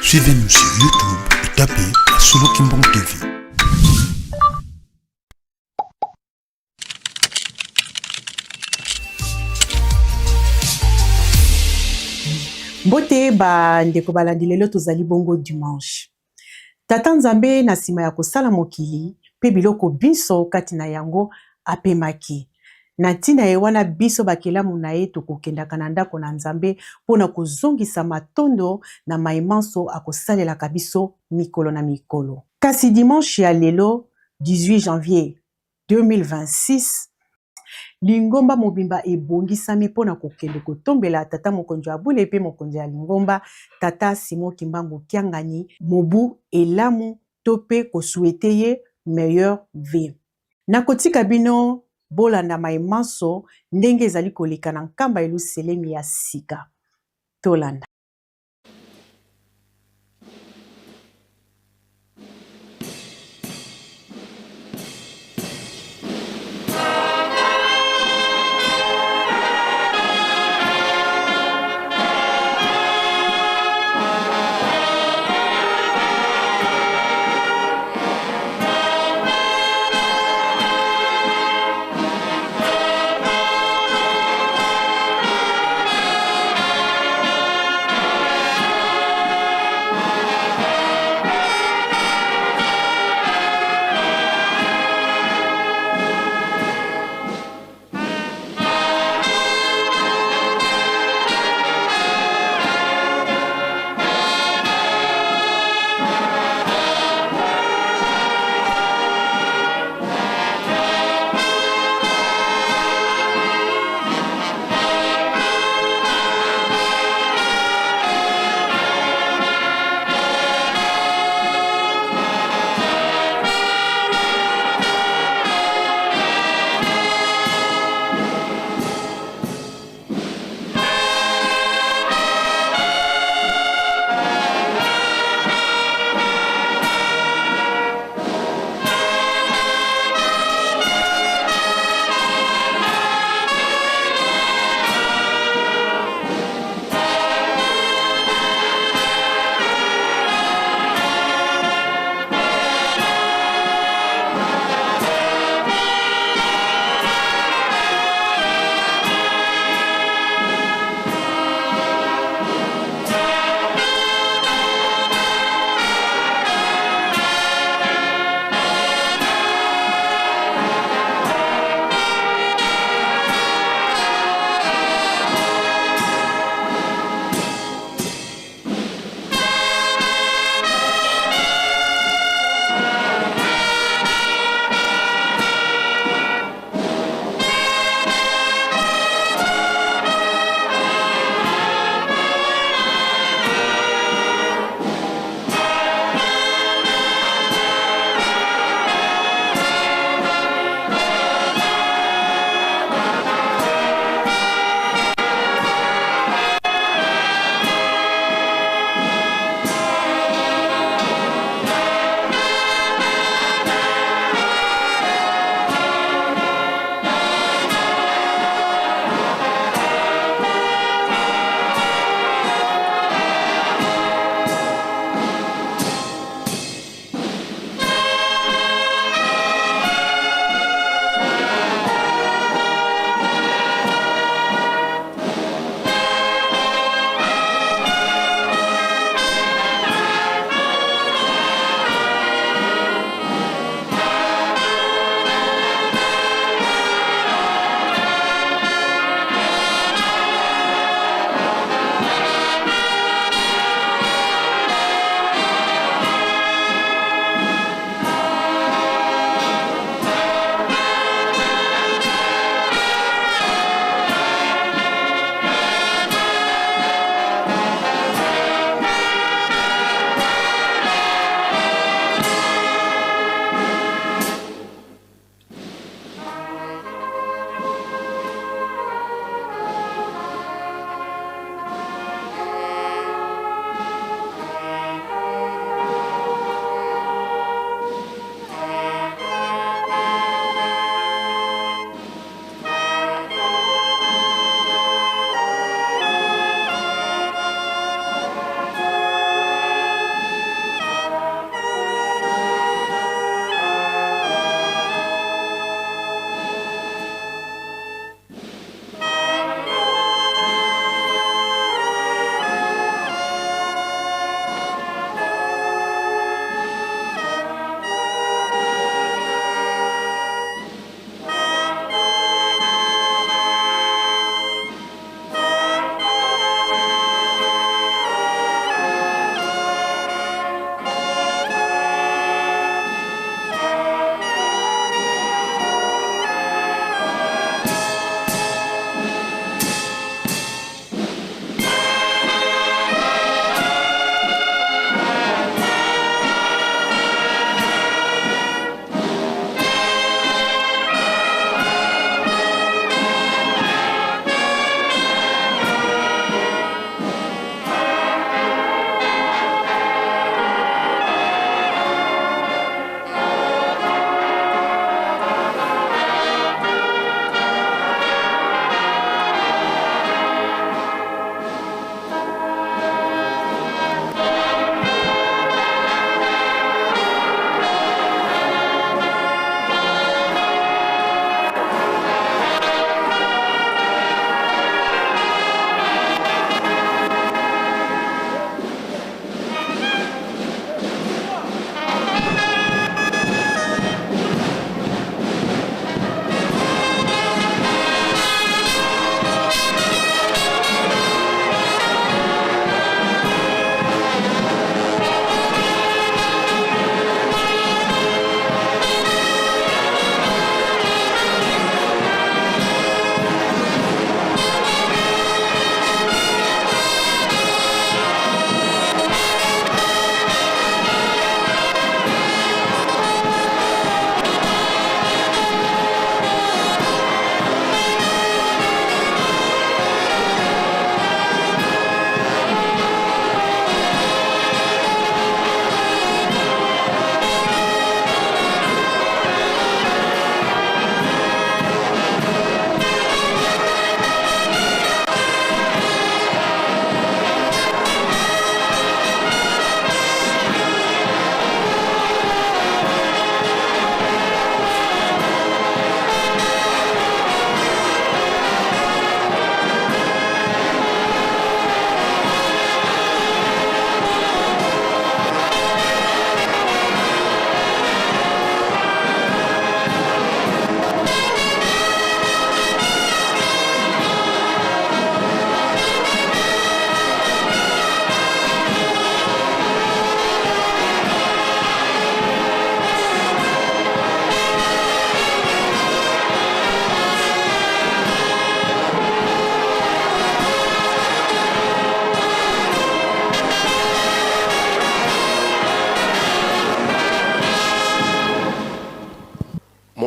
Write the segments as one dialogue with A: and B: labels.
A: Suivez-nous sur YouTube et tapez Solo Kimbong TV.
B: Mbote ba ndeko balandi lelo tozali bongo dimanche. Tata Nzambe na nsima ya kosala mokili mpe biloko binso kati na yango apemaki. Na ntina ye wana biso bakelamu na ye tokokendaka na ndako na Nzambe mpo na kozongisa matondo na maye manso akosalelaka biso mikolo na mikolo. Kasi dimanche ya lelo 18 janvier 2026, lingomba mobimba ebongisami mpo na kokende kotombela Tata Mokonzi wa Bule mpe Mokonzi ya Lingomba, Tata Simon Kimbangu Kiangani, mobu elamu to mpe ko souhaiter ye meilleurs vœux. Nakotika bino bolanda maye manso ndenge ezali koleka na Nkamba Yeluselemi ya sika. Tolanda.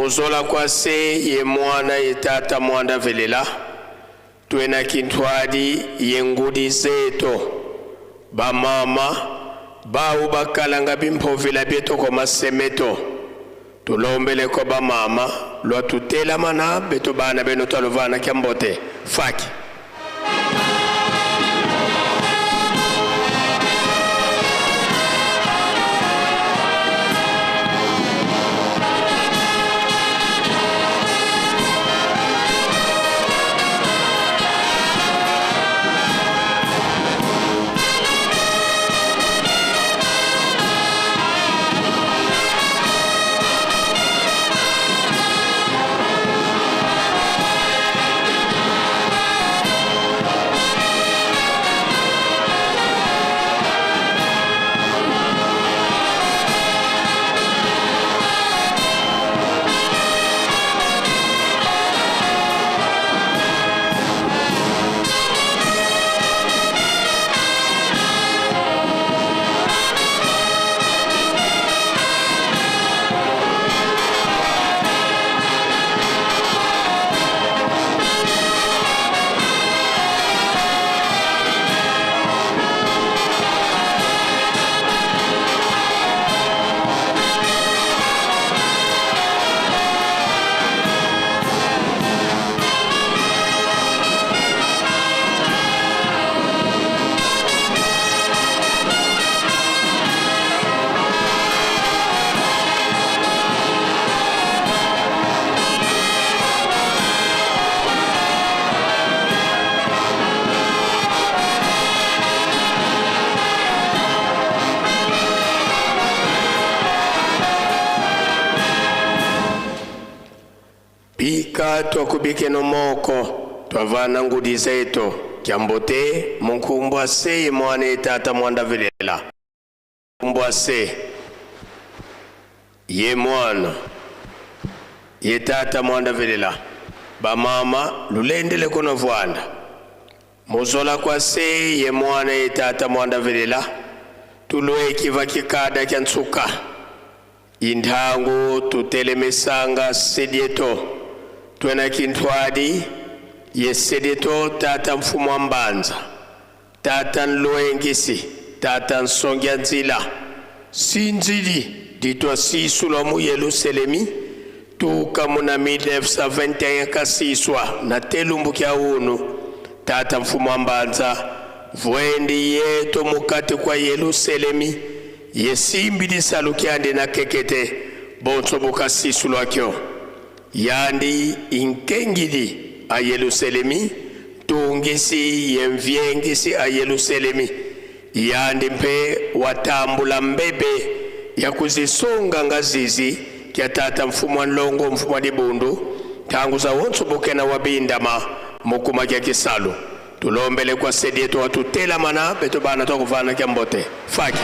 C: Muzola kwa se ye mwana ye tata mwanda velela twena kintwadi ye ngudi zeto bamama bawu bakalanga bimphovila byeto ko masemeto tulombele ko bamama lwa tutelamana beto bana beno twalovana kya mbote faki. Bika twakubike nomoko twavana ngudi zeto kyambote munkumbwa se mwana etata mwanda velela kumbwa se ye mwana ye tata mwanda velela bamama lulendele kono vwanda muzola kwa se ye mwana ye tata mwanda velela tulwekiva kikada kya ntsuka inthangu tutelemesanga sedieto twena kintwadi ye sedieto tata mfumo wa mbanza tata nloengisi tata nsongia nzila sinzili ditwa sisulwa mu yeluselemi tuka muna 1921 kasiswa na telumbu kya unu tata mfumo wa mbanza vwendi yeto mukati kwa yeluselemi yesimbi lisalu kyandi na kekete bonso bukasisulwakyo yandi inkengili a yeluselemi tungisi yemvyengisi a yeluselemi yandi mpe watambula mbebe ya kuzisunga ngazizi kya tata mfumu wa nlongo mfumu wa dibundu tangu za wonso bukena wabindama mukuma kya kisalu tulombele kwa sedietu watutelamana beto bana twakuvana kya mbote faki.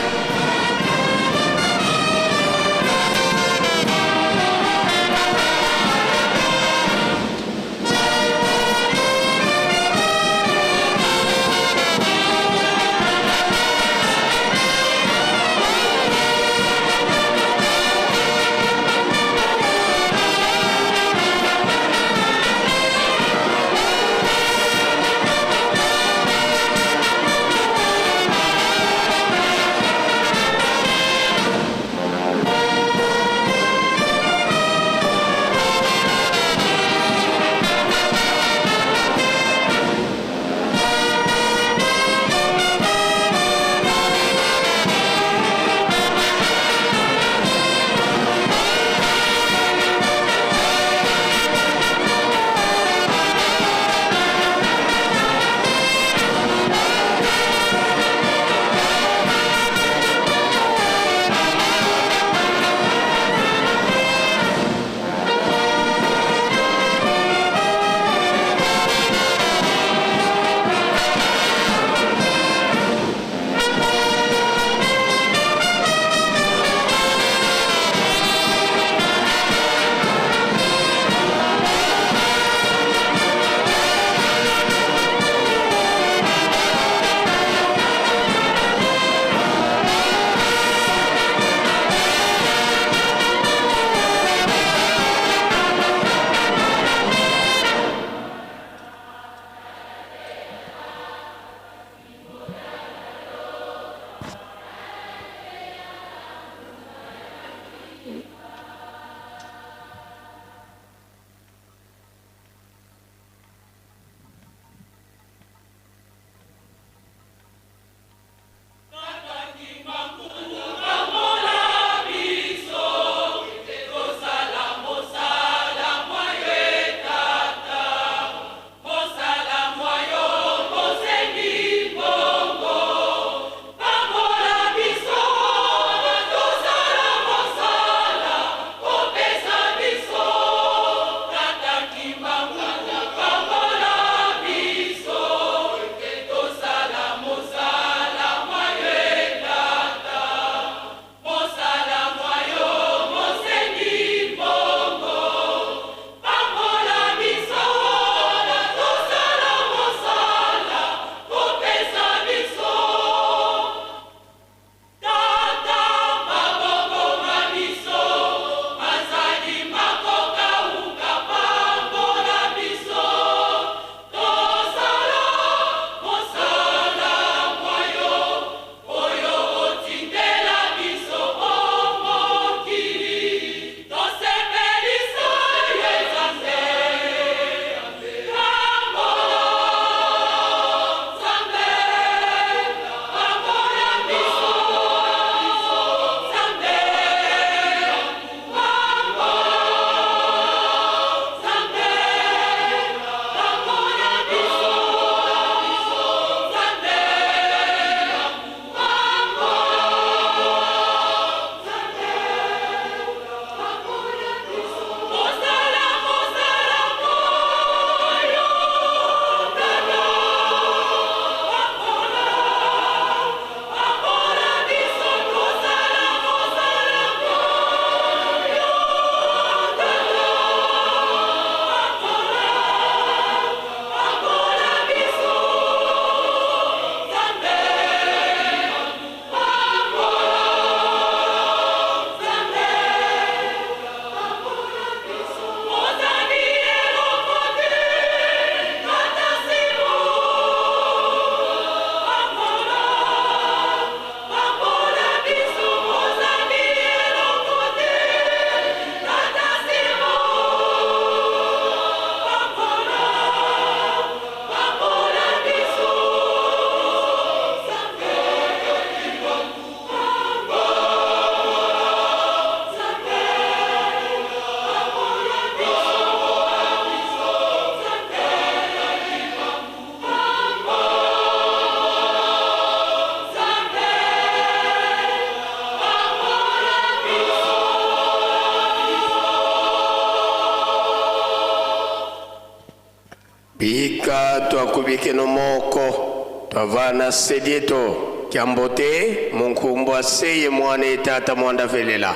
C: Bika twakubikeno moko twavana sedieto kyambote munkumbwa se ye mwana ye tata mwanda velela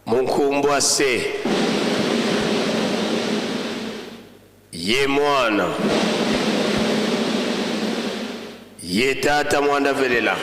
C: munkumbwa se ye mwana ye tata mwanda velela.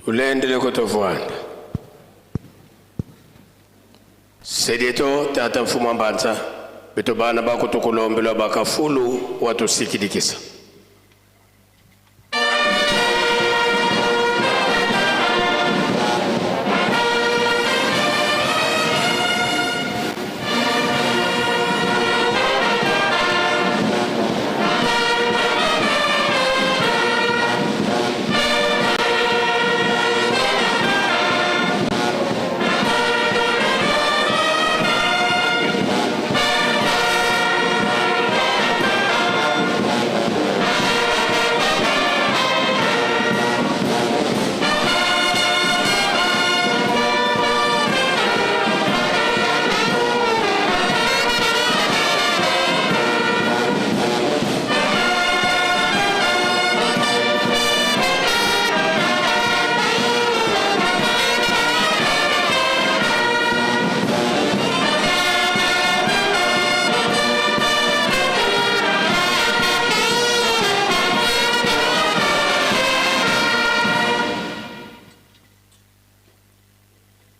C: Tulendele kutovwanda sedieto tata mfumu mbanza beto bana bakutukulombelwa bakafulu watusikilikisa.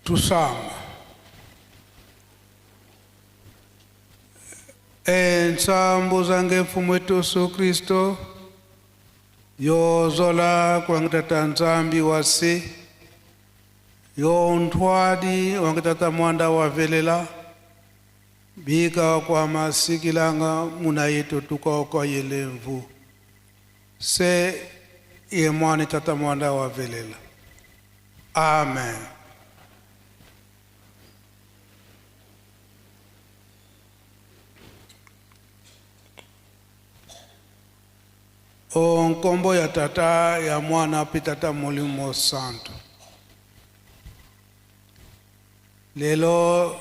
D: Tusamba. Ensambo zange mfumo wetu Yesu Kristo yozola kuangitata nzambi wase yontwadi wangitata mwanda wavelela bika kwa masikilanga muna yetu tuka kwa yelemvu se ye mwana tata mwanda wavelela. Amen. O nkombo ya tata ya mwana pe tata molimo santo. Lelo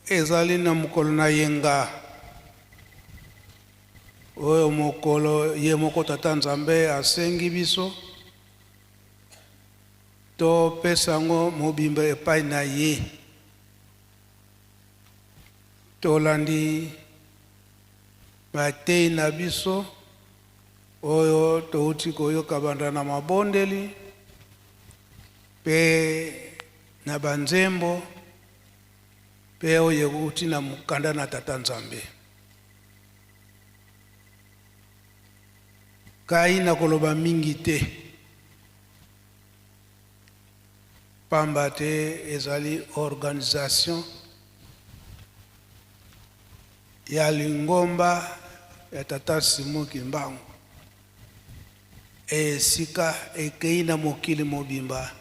D: ezali na mokolo na yenga oyo mokolo ye moko tata nzambe asengi biso topesa yango mobimba epai na ye. Tolandi batei na biso oyo touti koyoka banda na mabondeli pe na banzembo pe oyo euti na mokanda na tata nzambe. Kai na koloba mingi te pamba te ezali organisation ya lingomba ya tata Simon Kimbangu esika ekei na mokili mobimba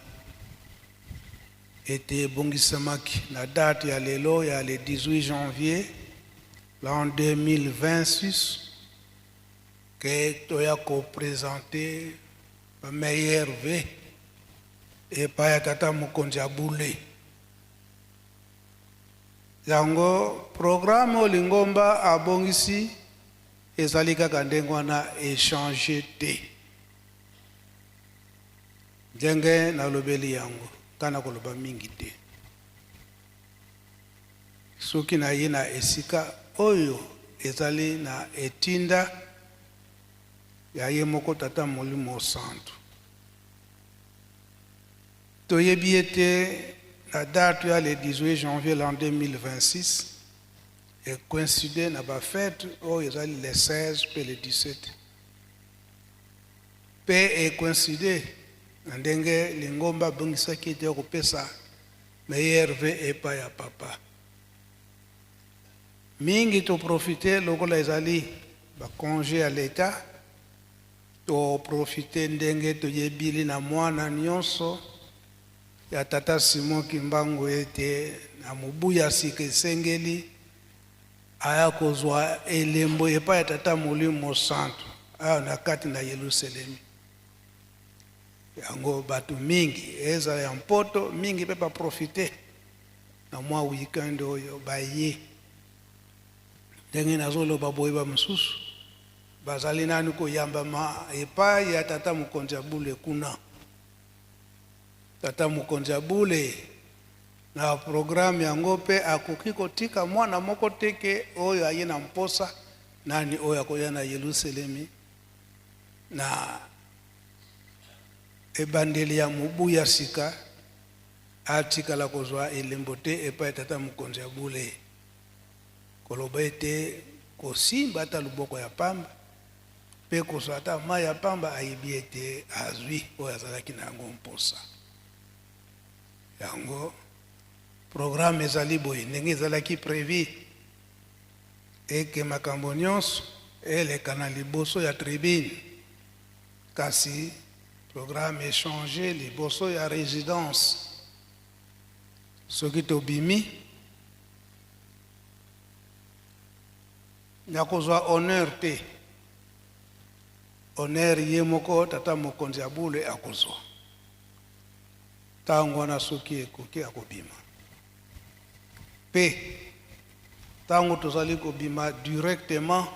D: ete ebongisamaki na date ya lelo ya le 18 janvier l'an 2026 ke toya kopresente ba meilleurs vœux epai ya tata mokonzi ya bule. Yango programme oyo lingomba abongisi ezali kaka ndenge wana, echange te. Ndenge nalobeli yango, ngai nakoloba mingi te. Soki naye na esika oyo ezali na etinda ya ye moko Tata Molimo Santu. Toyebi ete na date ya le 18 janvier l'an 2026 ecoïncide na bafete oyo ezali le 16 mpe le 17, mpe ecoïncide na ndenge lingomba abongisaki ete ya kopesa meilleurs vœux epai ya papa. Mingi toprofite lokola ezali bacongé ya leta, toprofite ndenge toyebili na mwana nyonso ya tata Simon Kimbangu ete na mobu ya sika esengeli aya kozwa elembo epai ya tata Molimo Santu awa na kati na Yelusalemi. Yango bato mingi ezala ya mpoto mingi mpe baprofite na mwa weekend oyo baye. Ndenge nazoloba boye, bamosusu bazali nanu koyambama epai ya tata mokonzi ya bule kuna. Tata mokonzi ya bule na programme yango mpe akoki kotika mwana moko teke oyo aye na mposa nani oyo akoya na Yelusalemi na ebandeli ya mobu ya sika atikala kozwa elembo te epai ya tata mokonzi ya bule, koloba ete kosimba ata loboko ya pamba mpe kozwa ata mai ya pamba, ayebi ete azwi oyo azalaki na yango mposa. Yango programme ezali boye ndenge ezalaki prévu eke makambo nyonso eleka na liboso ya tribune, kasi programme echange liboso ya résidence. Soki tobimi, nakozwa honneur te, honneur ye moko tata mokonzi ya bule akozwa ntango wana. Soki ekoki, akobima mpe ntango tozali kobima directement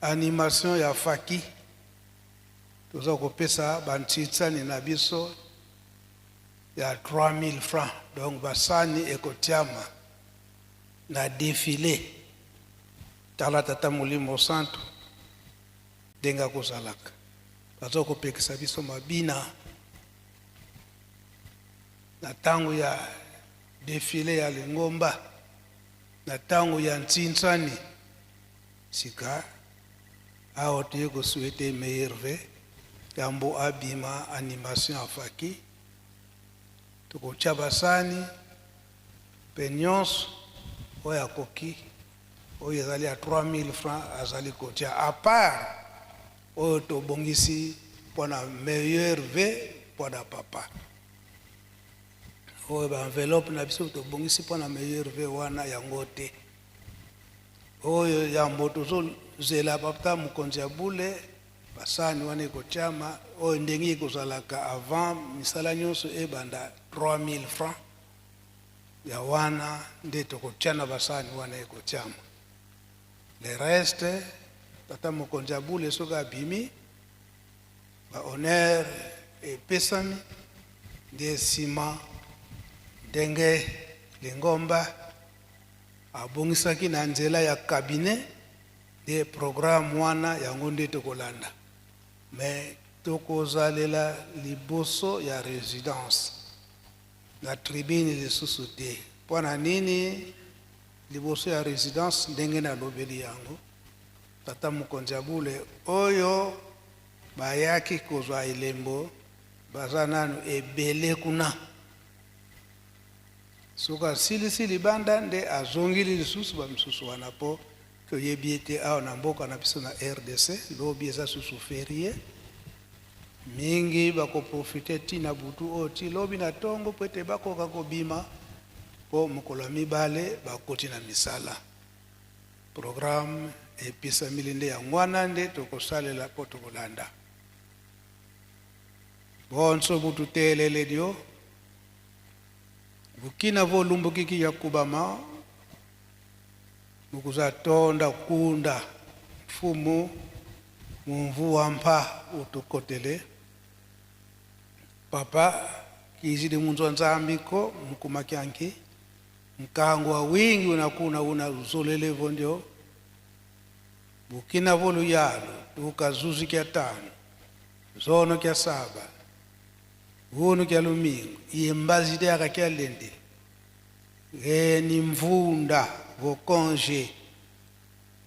D: animation ya faki, toza kopesa bantsitsani na biso ya 3000 francs. Donc basani ekotiama na défilé. Tala tata Molimo Santu ndenge akozalaka, baza kopekisa biso mabina na ntango ya défilé ya lingomba, na ntango ya ntsintsani. Sika awa toye kosouhaiter meilleurs vœux yambo abima animation afaki, tokotia basani mpe nyonso oyo akoki, oyo ezali ya 3000 francs azali kotia, à part oyo tobongisi mpona meilleurs vœux mpona papa, oyo baenveloppe na biso tobongisi mpona meilleurs vœux wana yango te. Oyo yambo tozozela papa mokonzi ya bule, basani wana ekotiama oyo ndenge ekozalaka avant misala nyonso ebanda, 3000 francs ya wana nde tokotia na basani wana ekotiama. Le reste, tata mokonzi ya bule soki abimi, bahonneur epesami, nde nsima ndenge lingomba abongisaki na nzela ya cabinet nde programme wana yango nde tokolanda. Me tokozalela liboso ya résidence, na tribune lisusu te. Mpo na nini liboso ya résidence? Ndenge nalobeli yango, tata mokonzi ya bule oyo bayaki kozwa elembo baza nanu ebele kuna. Soki asilisi libanda nde azongeli lisusu bamisusu wana mpo Toyebi ete awa na mboka na biso na rdc lobi eza susu ferie, mingi bakoprofite ti na butu oyo ti lobi na tongo po ete bakoka kobima po mokolo ya mibale bakoti na misala. Programme epesamili nde yango wana nde tokosalela po tokolanda. Bonso butu telele dio bukina vo lumbukiki ya kubama mukuza tonda kunda mfumu mumvu wampa utukotele papa kizidi munzwa nzambi ko mukuma kyanki nkango wa wingi unakuna una uzolele vondio bukina vo luyalo tukazuzi kya tano zono kya saba hunu kya lumingu iye mbazide aka kya lende ni mvunda vokonje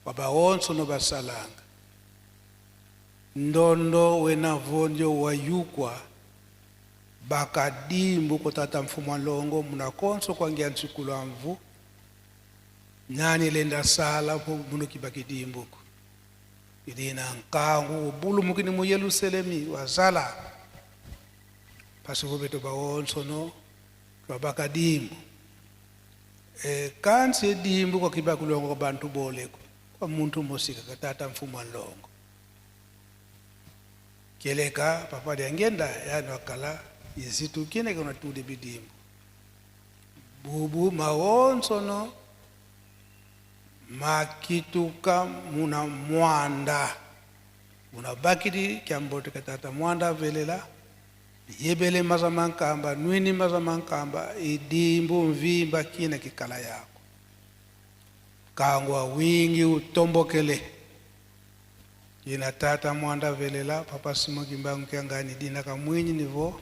D: baba onso no basalanga ndondo wena vondio wayukwa bakadimbu kotata mfumu wa longo munakonso kwangia nsikulu amvu nani lenda sala po muno kibakidimbuku idina nkangu ubulumukini mu Yerusalemi wazala pasi beto baonso no twabakadimbu e kansi edimbu kwa kibakulongo kwa bantu boleko kwa muntu mosika katata mfumu wa longo keleka papa diangenda yani wakala isitukine kuna tude bidimbu. Bubu maonso no makituka muna mwanda. Muna bakidi kyambote katata mwanda velela yebele mazamankamba nwini mazamankamba idimbu mvimba kina kikala yako. Kangwa wingi utombokele. Ina tata mwanda velela papa simo kimbangu kyangani dina kamwinyi nivo.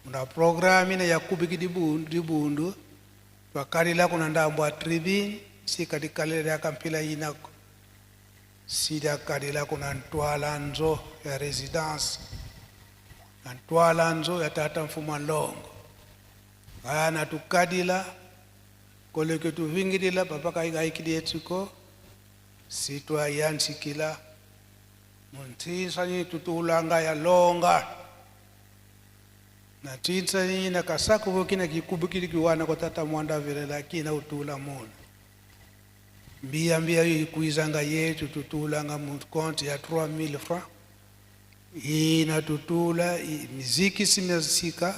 D: Muna programu ina yakubiki dibundu, dibundu. Twakalila kuna ndambo a tribune sikadikalile yakampila inako sidakalila kuna ntwala nzo ya residence na ntwala nzo ya tata mfumu wa longo aya tukadila koleke tuvingilila papa kaikikili etsuko sitwayansikila munthinsa tutulanga ya longa. Na thinsa na kasaku vokina kikubukili kiwana kwa tata mwanda velela kina utula muna. Mbia mbia ikuizanga yetu tutulanga mu compte ya 3000 francs ina tutula miziki simesika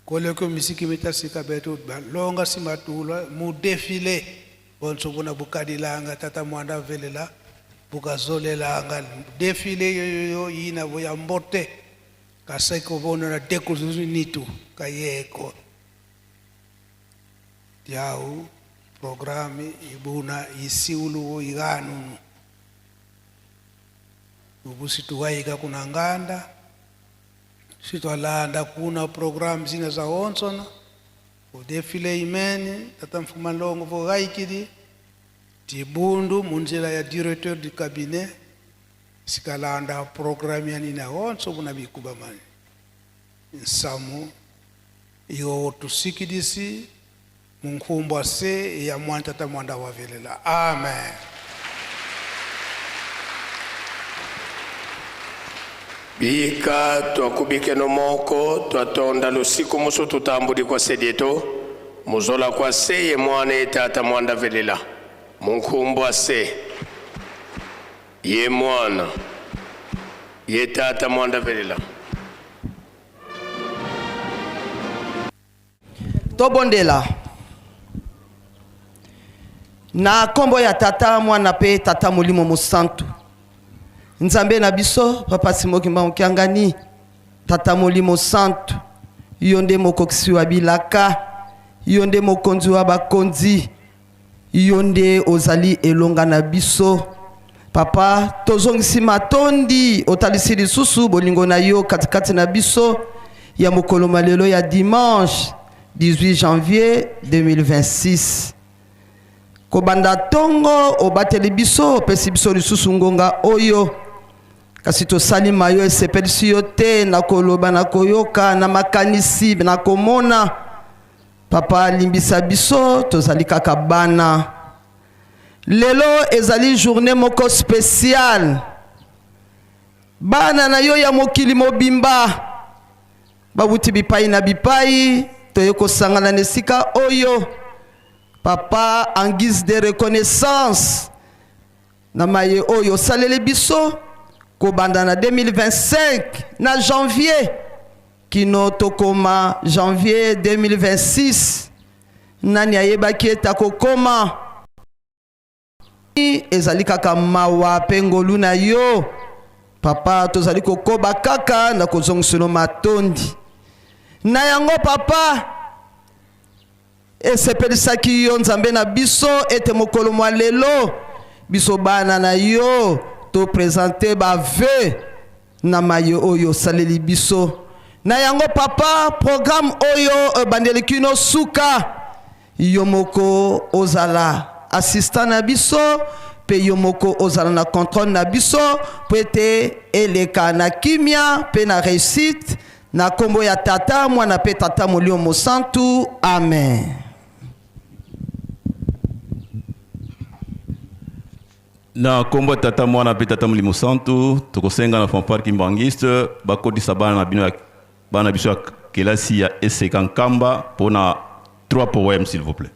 D: koleko miziki mitasika betu balonga simatula mu défilé bonso bona bukadilanga tata mwanda velela bukazolelanga. Défilé yoyo ina boya mbote. Kaseko bona na dekuzuzu nitu kayeko. Tiau programi ibuna isiulu iganunu ubusituwaika kuna nganda sitwalanda kuna programu zina za onsona udefile imene tata mfuma longo vogaikidi tibundu munzila ya directeur du cabinet sikalanda programu ya nina onso buna bikuba mani. Nsamu iyo tusikidisi munkumbwa se ya mwantata mwanda wavelela. Amen.
C: Bika twakubike nomoko twatonda lusiku musu tutambuli kwa sedieto muzola kwa se ye mwana ye tata mwanda velela. Munkumbwa se ye mwana ye tata mwanda velela.
E: Tobondela. Na nkombo ya tata mwana mpe tata molimo mosantu nzambe na biso papa simo kimbangu kiangani tata molimo santu yo nde mokokisi wa bilaka yo nde mokonzi wa bakonzi yo nde ozali elonga na biso. Papa tozongisi matondi otalisi lisusu bolingo na yo katikati na biso ya mokolo malelo ya dimanche 18 janvier 2026 kobanda ntongo obateli biso opesi biso lisusu ngonga oyo. Kasi tosali mayo esepelisi yo te na koloba na koyoka na makanisi na komona. Papa limbisa biso tozali kaka bana. Lelo ezali journée moko spéciale. Bana na yo ya mokili mobimba bawuti bipai na bipai, toye kosangana na esika oyo papa, en guise de reconnaissance na maye oyo osaleli biso kobanda na 2025 na janvier kino tokoma janvier 2026. Nani ayebaki ete akokoma? Ezali kaka mawa mpe ngolu na yo papa. Tozali kokoba kaka na kozongiselo matondi na yango papa. Esepelisaki yo Nzambe na biso ete mokolo mwa lelo biso bana na yo toprésenter bavœux na maye oyo osaleli biso. Na yango papa, programme oyo ebandeli kino suka, yo moko ozala assistant na biso mpe yo moko ozala na contrôle na biso mpo ete eleka na kimia mpe na réussite, na nkombo ya Tata, Mwana mpe Tata Molimo Mosantu, amen.
F: Na nkombo ya Tata, Mwana mpe Tata Molimo Santu, tokosenga na fanfare kimbangiste bakotisa bana na bino bana biso ya kelasi ya Eseka Nkamba mpona trois poèmes, s'il vous plaît.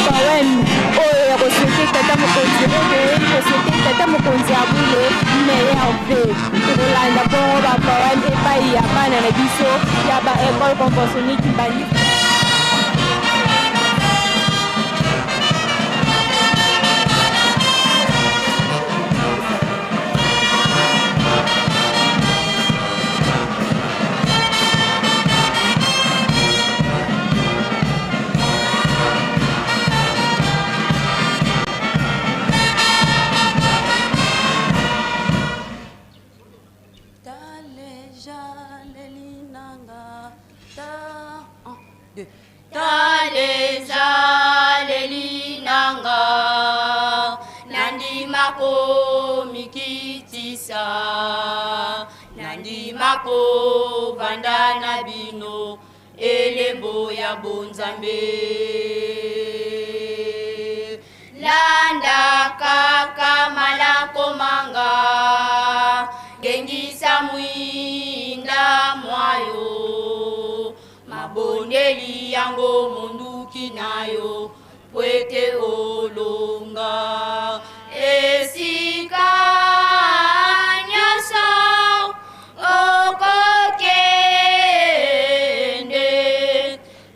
G: Poème oyo ya kosouhaiter tata mokonzi, oyo toyei kosouhaiter tata mokonzi ya bule meilleurs vœux. Tokolanda bongo bapoème epai ya bana na biso ya baécole conventionnée Kimbangu.
H: Talezaleli nanga, nandima komikitisa, nandima kovanda na bino, elembo ya bonzambe. Landa kaka malako manga, ngengisa mwinda mwayo, mabondeli yango monduki na yo po ete olonga esika nyonso okokende.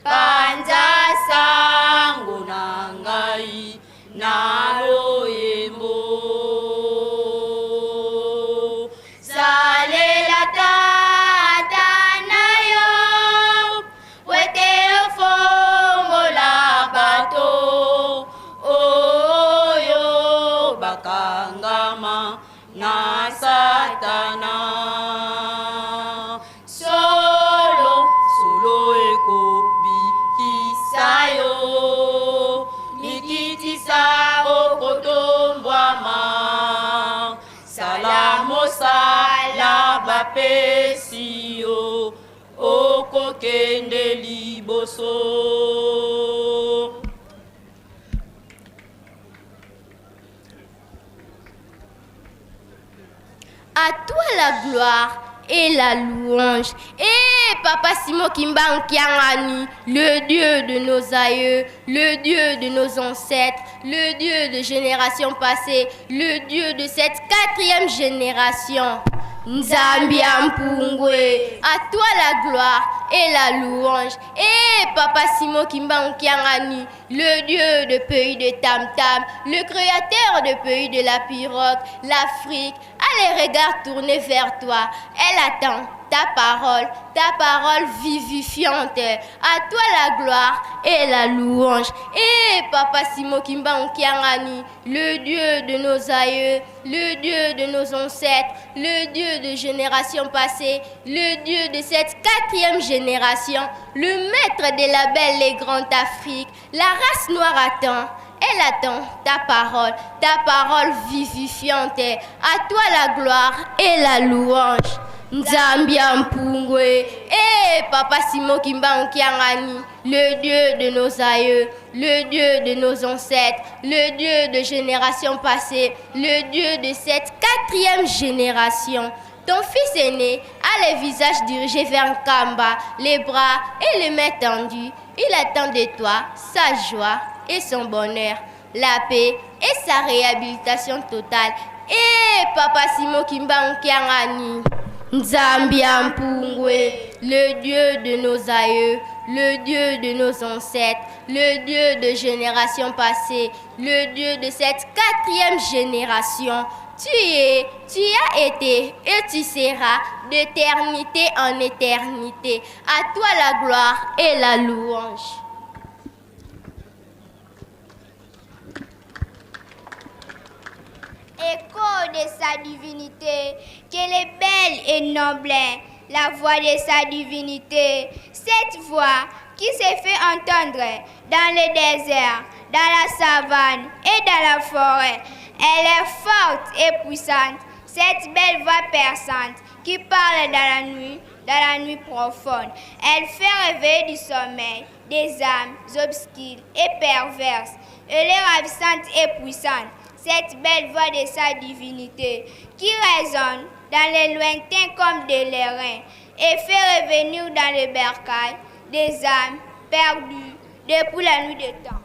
H: Panza sango na ngai na loyembo, salela tata na yo po ete ofongola bato oyo bakangama na Satana. Solo solo ekobikisa yo, mikitisa okotombwama, sala mosala bapesi yo, okokende liboso.
G: À toi la gloire et la louange. Et Papa Simon Kimbangu Kiangani, le Dieu de nos aïeux, le Dieu de nos ancêtres, le Dieu de générations passées, le Dieu de cette quatrième génération. Nzambi Mpungwe, à toi la gloire et la louange. Et Papa Simon Kimbangu Kiangani, le Dieu de pays de Tam Tam, le créateur de pays de la pirogue, l'Afrique, a les regards tournés vers toi. Elle attend ta parole vivifiante. À toi la gloire et la louange. Et Papa Simon Kimbangu Kiangani, le Dieu de nos aïeux, le Dieu de nos ancêtres, le Dieu de générations passées, le Dieu de cette quatrième génération, le maître de la belle et grande Afrique, la race noire attend. Elle attend ta parole, ta parole vivifiante. À toi la gloire et la louange. Nzambia Mpungwe, eh Papa Simon Kimbangu Kiangani, le Dieu de nos aïeux, le Dieu de nos ancêtres, le Dieu de générations passées, le Dieu de cette quatrième génération. Ton fils aîné a le visage dirigé vers Nkamba, les bras et les mains tendues. Il attend de toi sa joie et son bonheur, la paix et sa réhabilitation totale. Eh Papa Simon Kimbangu Kiangani, Nzambia Mpungwe, le Dieu de nos aïeux, le Dieu de nos ancêtres, le Dieu de générations passées, le Dieu de cette quatrième génération. Tu es, tu as été et tu seras d'éternité en éternité. À toi la gloire et la louange.
I: Écho de sa divinité, qu'elle est belle et noble, la voix de sa divinité, cette voix qui s'est fait entendre dans le désert, dans la savane et dans la forêt. Elle est forte et puissante, cette belle voix perçante qui parle dans la nuit, dans la nuit profonde. Elle fait réveiller du sommeil des âmes obscures et perverses. Elle est ravissante et puissante, cette belle voix de sa divinité qui résonne dans les lointains comme de l'airain et fait revenir dans le bercail des âmes perdues depuis la nuit des temps.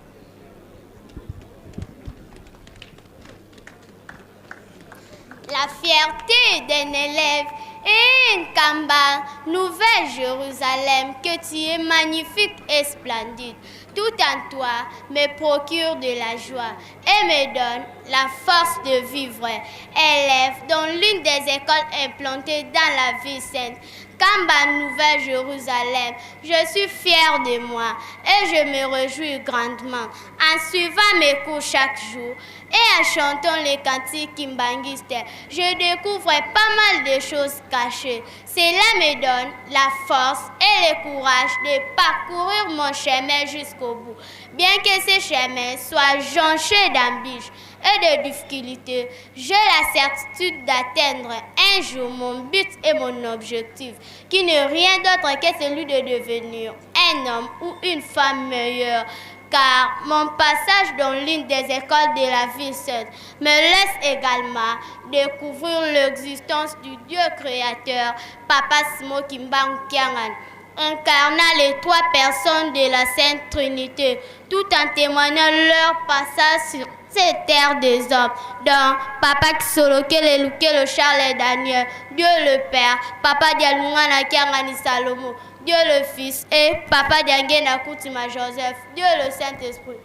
G: La fierté d'un élève et Nkamba, Nouvelle Jérusalem, que tu es magnifique et splendide. Tout en toi me procure de la joie et me donne la force de vivre. Élève dans l'une des écoles implantées dans la ville sainte, Kamba Nouvelle Jérusalem, je suis fière de moi et je me réjouis grandement en suivant mes cours chaque jour et en chantant les cantiques kimbanguistes. Je découvre pas mal de choses cachées. Cela me donne la force et le courage de parcourir mon chemin jusqu'au bout. Bien que ce chemin soit jonché d'embûches et de difficultés, j'ai la certitude d'atteindre un jour mon but et mon objectif, qui n'est rien d'autre que celui de devenir un homme ou une femme meilleure. Car mon passage dans l'une des écoles de la ville sainte me laisse également découvrir l'existence du Dieu créateur, Papa Simon Kimbangu Kiangani, incarnant les trois personnes de la Sainte Trinité, tout en témoignant leur passage sur cette terre des hommes, dont Papa Kisolokele Lukelo Charles et Daniel, Dieu le Père, Papa Dialungana Kiangani Salomo, Dieu le Fils et Papa Diangienda Kuntima Joseph, Dieu le Saint-Esprit.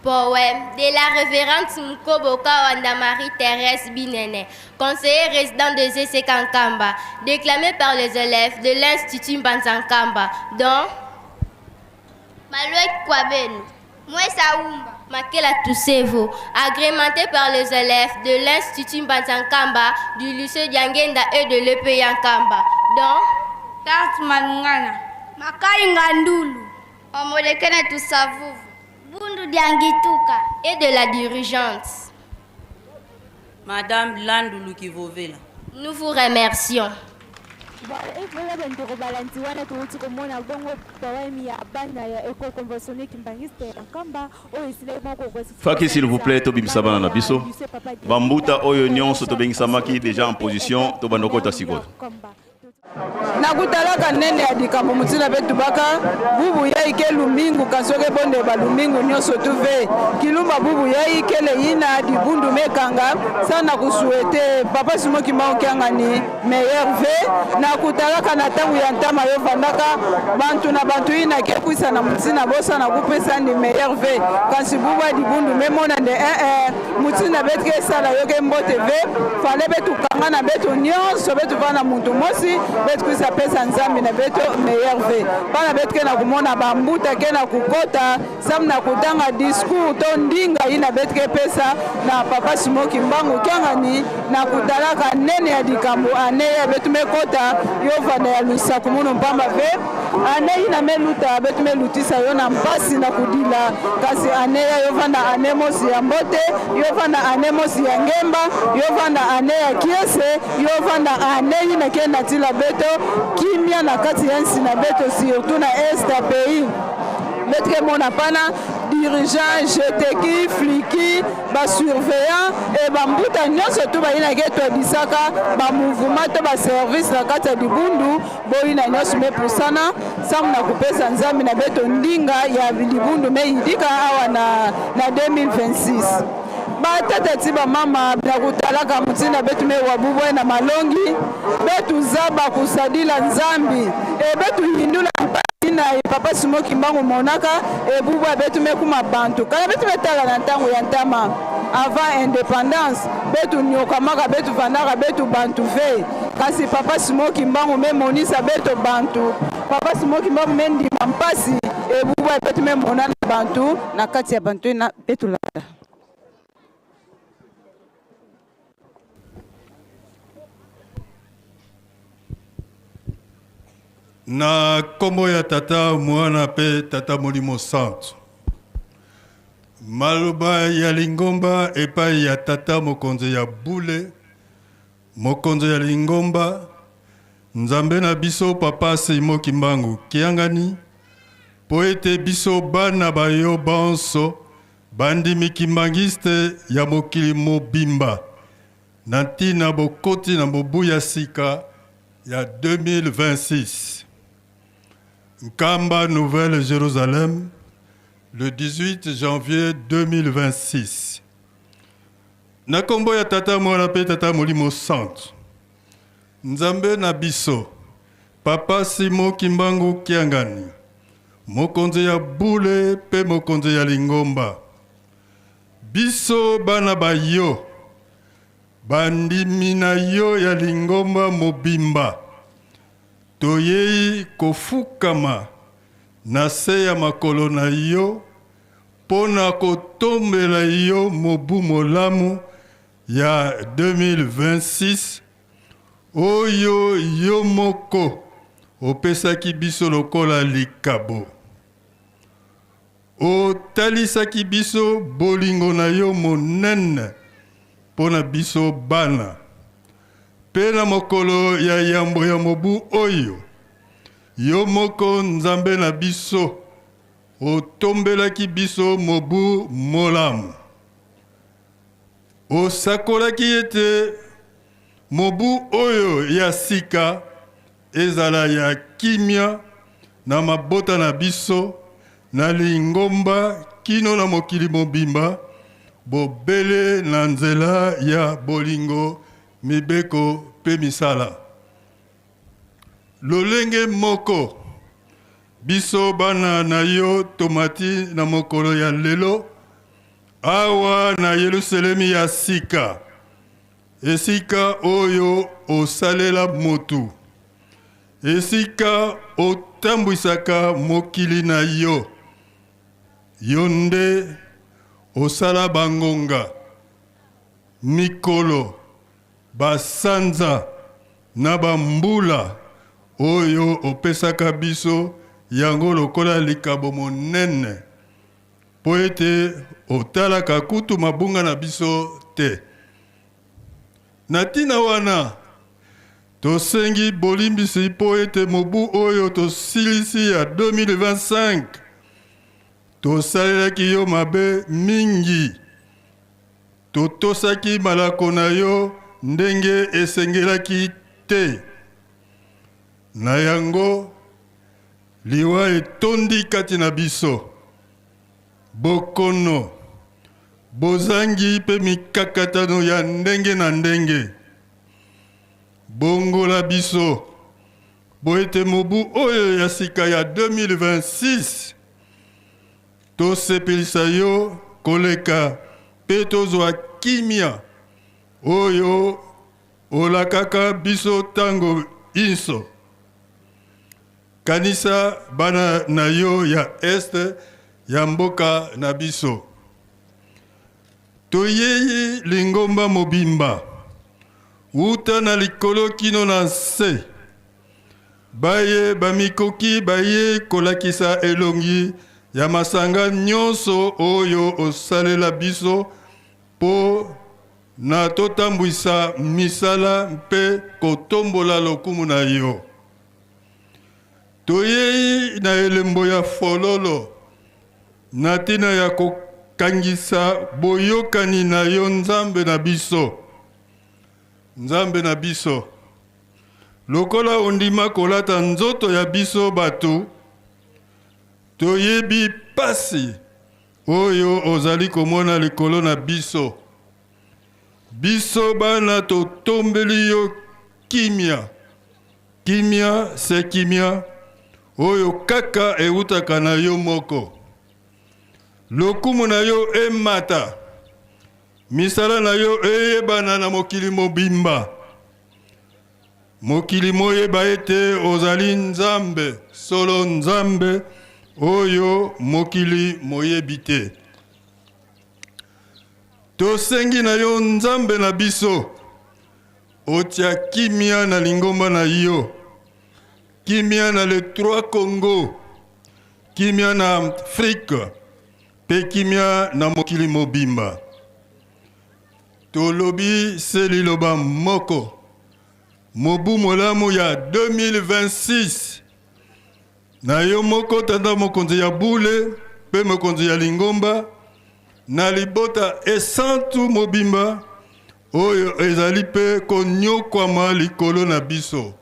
G: Poème de la révérende Mkobo Kawanda Marie-Thérèse Binene, conseiller résident de ZC Nkamba, déclamé par les élèves de l'Institut Mbanza-Nkamba, dont Malouek Kwabenu,
I: Mwesa Umba,
G: Makela Toussevo, agrémenté par les élèves de l'Institut Mbanza-Nkamba, du lycée Diangienda et de l'EPI Nkamba, dont
I: Tarte Malungana, Makai Ngandulu, Omolekene Toussavuvu, Bundu Diangituka,
G: et de la dirigeante
H: Madame Landulu Kivovela.
G: Nous vous remercions.
J: Voilà bandeko balandi wana touti komona bongo poème ya bana ya école conventionnée kimbanguiste ya Nkamba oyo esilaki moko.
F: Faki, s'il vous plaît, tobimisa bana na biso. Bambuta oyo nyonso tobengisamaki déjà en position, tobanda okota sikoyo.
K: Nakutalaka nene ya likambo motina mpe tubaka bubu yai ke lumingu kansoke bonde balumingu nyonso tuve kilumba bubu yai kele yina dibundu mekanga sana kusuete papa Simon Kimbangu Kiangani meilleur ve. Nakutalaka na ntango ya ntama yo vandaka bantu na bantu yina kekwisa na motina bosa na kupesa ni meilleur ve kasi bubu ya dibundu memona nde motina betike esala yoke mbote ve fale betukanga na betu nyonso betuva na muntu mosi betukwisa pesa nzambi na beto meilleur ve bana betu ke na kumona bambuta ke na kukota samu na kutanga discours to ndi. ndinga ina beto ke pesa na papa Simon Kimbangu Kiangani na kutalaka nene ya likambo ane ya beto mekota yo vanda ya lusaku munu mpamba ve ane ina meluta beto melutisa yo na mpasi na kudila kasi ane ya yo vanda ane mosi ya mbote yo vanda ane mosi ya ngemba yo vanda ane ya kiese yo vanda ane ina ke na tila beto kimia na kati ya nsi na beto surtout na est ya pays beto ke mona pana dirigeant jeteki fliki basurveillant e bambuta nyonso tu bayinaki etwadisaka bamouvement to baservice na kati ya libundu boyina nyonso mepusana samu na kopesa nzambe na beto ndinga ya libundu meyidika awa na, na 2026 batata ti bamama na kotalaka motina betu mewabubwe na malongi betu zaba kusadila nzambi e betu hindula na ye papa Simon Kimbangu monaka ebubwa betu mekuma bantu kala betu betala na ntango ya ntama avant independance betu nyokamaka betu vandaka betu bantu ve kasi papa Simon Kimbangu memonisa beto bantu papa Simon Kimbangu mendima mpasi ebubwa betu memona na bantu na kati ya bantu na betu landa.
L: Na nkombo ya Tata, Mwana mpe Tata Molimo Santu. Maloba ya lingomba epai ya Tata Mokonzi ya bule, Mokonzi ya lingomba, Nzambe na biso Papa Simon Kimbangu Kiangani, mpo ete biso bana ba yo banso bandimi kimbanguiste ya mokili mobimba na ntina bokoti na mobu ya sika ya 2026. Nkamba Nouvelle Jerusalem, le 18 janvier 2026. Na kombo ya Tata, Mwana mpe Tata Molimo Santu. Nzambe na biso, Papa Simon Kimbangu Kiangani, mokonzi ya bule mpe mokonzi ya lingomba. Biso bana ba yo, bandimi na yo ya lingomba mobimba, toyei kofukama na se ya makolo na yo mpo na kotombela yo mobu molamu ya 2026 oyo yo moko opesaki biso lokola likabo. Otalisaki biso bolingo na yo monene mpo na biso bana. Mpe na mokolo ya yambo ya mobu oyo, yo moko Nzambe na biso otombelaki biso mobu molamu. Osakolaki ete mobu oyo ya sika ezala ya kimia na mabota na biso, na lingomba kino na mokili mobimba, bobele na nzela ya bolingo, mibeko mpe misala. Lolenge moko, biso bana na yo tomati na mokolo ya lelo awa na Yelusalemi ya sika, esika oyo osalela motu, esika otambwisaka mokili na yo. Yo nde osala bangonga, mikolo, basanza na bambula oyo opesaka biso yango lokola likabo monene, mpo ete otalaka kutu mabunga na biso te. Na ntina wana, tosengi bolimbisi mpo ete mobu oyo tosilisi ya 2025, tosalelaki yo mabe mingi. Totosaki malako na yo ndenge esengelaki te. Na yango, liwa etondi kati na biso, bokono, bozangi mpe mikakatano ya ndenge na ndenge. Bongola biso mpo ete mobu oyo ya sika ya 2026 tosepelisa yo koleka mpe tozwa kimia oyo olakaka biso tango inso. Kanisa bana na yo ya Est ya mboka na biso. Toyei lingomba mobimba, uta na likolo kino na nse. Baye bamikoki bayei kolakisa elongi ya masanga nyonso oyo osalela biso mpo na totambwisa misala mpe kotombola lokumu na yo. Toyei na elembo ya fololo na ntina ya kokangisa boyokani na yo Nzambe na biso. Nzambe na biso, lokola ondima kolata nzoto ya biso bato, toyebi pasi oyo ozali komona likolo na biso. Biso bana totombeli yo kimia, kimia se kimia oyo kaka eutaka na yo moko. Lokumu na yo emata, misala na yo eyebana na mokili mobimba. Mokili moyeba ete ozali Nzambe, solo Nzambe oyo mokili moyebi te. Tosengi na yo Nzambe na biso, otia kimia na lingomba na yo, kimia na les trois Congo, kimia na Afrique mpe kimia na mokili mobimba. Tolobi se liloba moko, mobu molamu ya 2026 na yo moko Tata Mokonzi ya bule mpe Mokonzi ya lingomba, na libota esantu mobimba oyo ezali mpe konyokwama likolo na biso.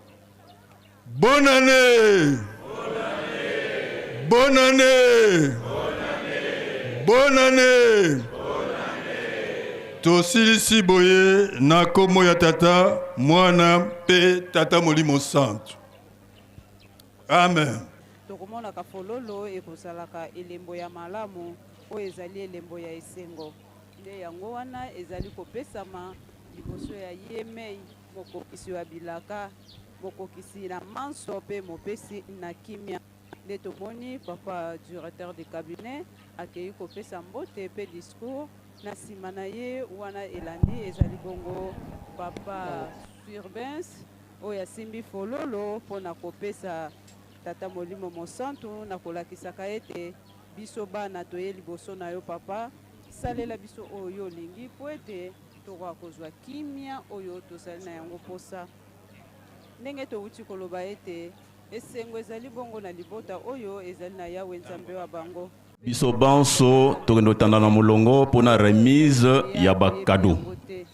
L: Bonne année! Bonne année! Bonne année! Tosilisi boye na kombo ya Tata, Mwana mpe Tata Molimo Santu. Amen.
K: Tokomonaka fololo ekozalaka elembo ya malamu, oyo ezali elembo ya esengo. Nde yango wana ezali kopesama liboso ya ye mei, Mokokisi wa bilaka, Mokokisi na manso mpe Mopesi na kimia. Nde tomoni Papa Directeur de cabinet akeyi kopesa mbote mpe discours. Na sima na ye wana elandi ezali bongo Papa Surbens oyo asimbi fololo mpo na kopesa Tata Molimo Mosantu na kolakisaka ete biso bana toye liboso na yo Papa, salela biso oyo yo olingi mpo ete tokoka kozwa kimia oyo tozali na yango mposa. Ndenge towuti koloba ete esengo ezali bongo na libota oyo ezali na Yawe Nzambe wa bango.
F: Biso banso tokende kotanda na molongo pona remise ya ba cadeaux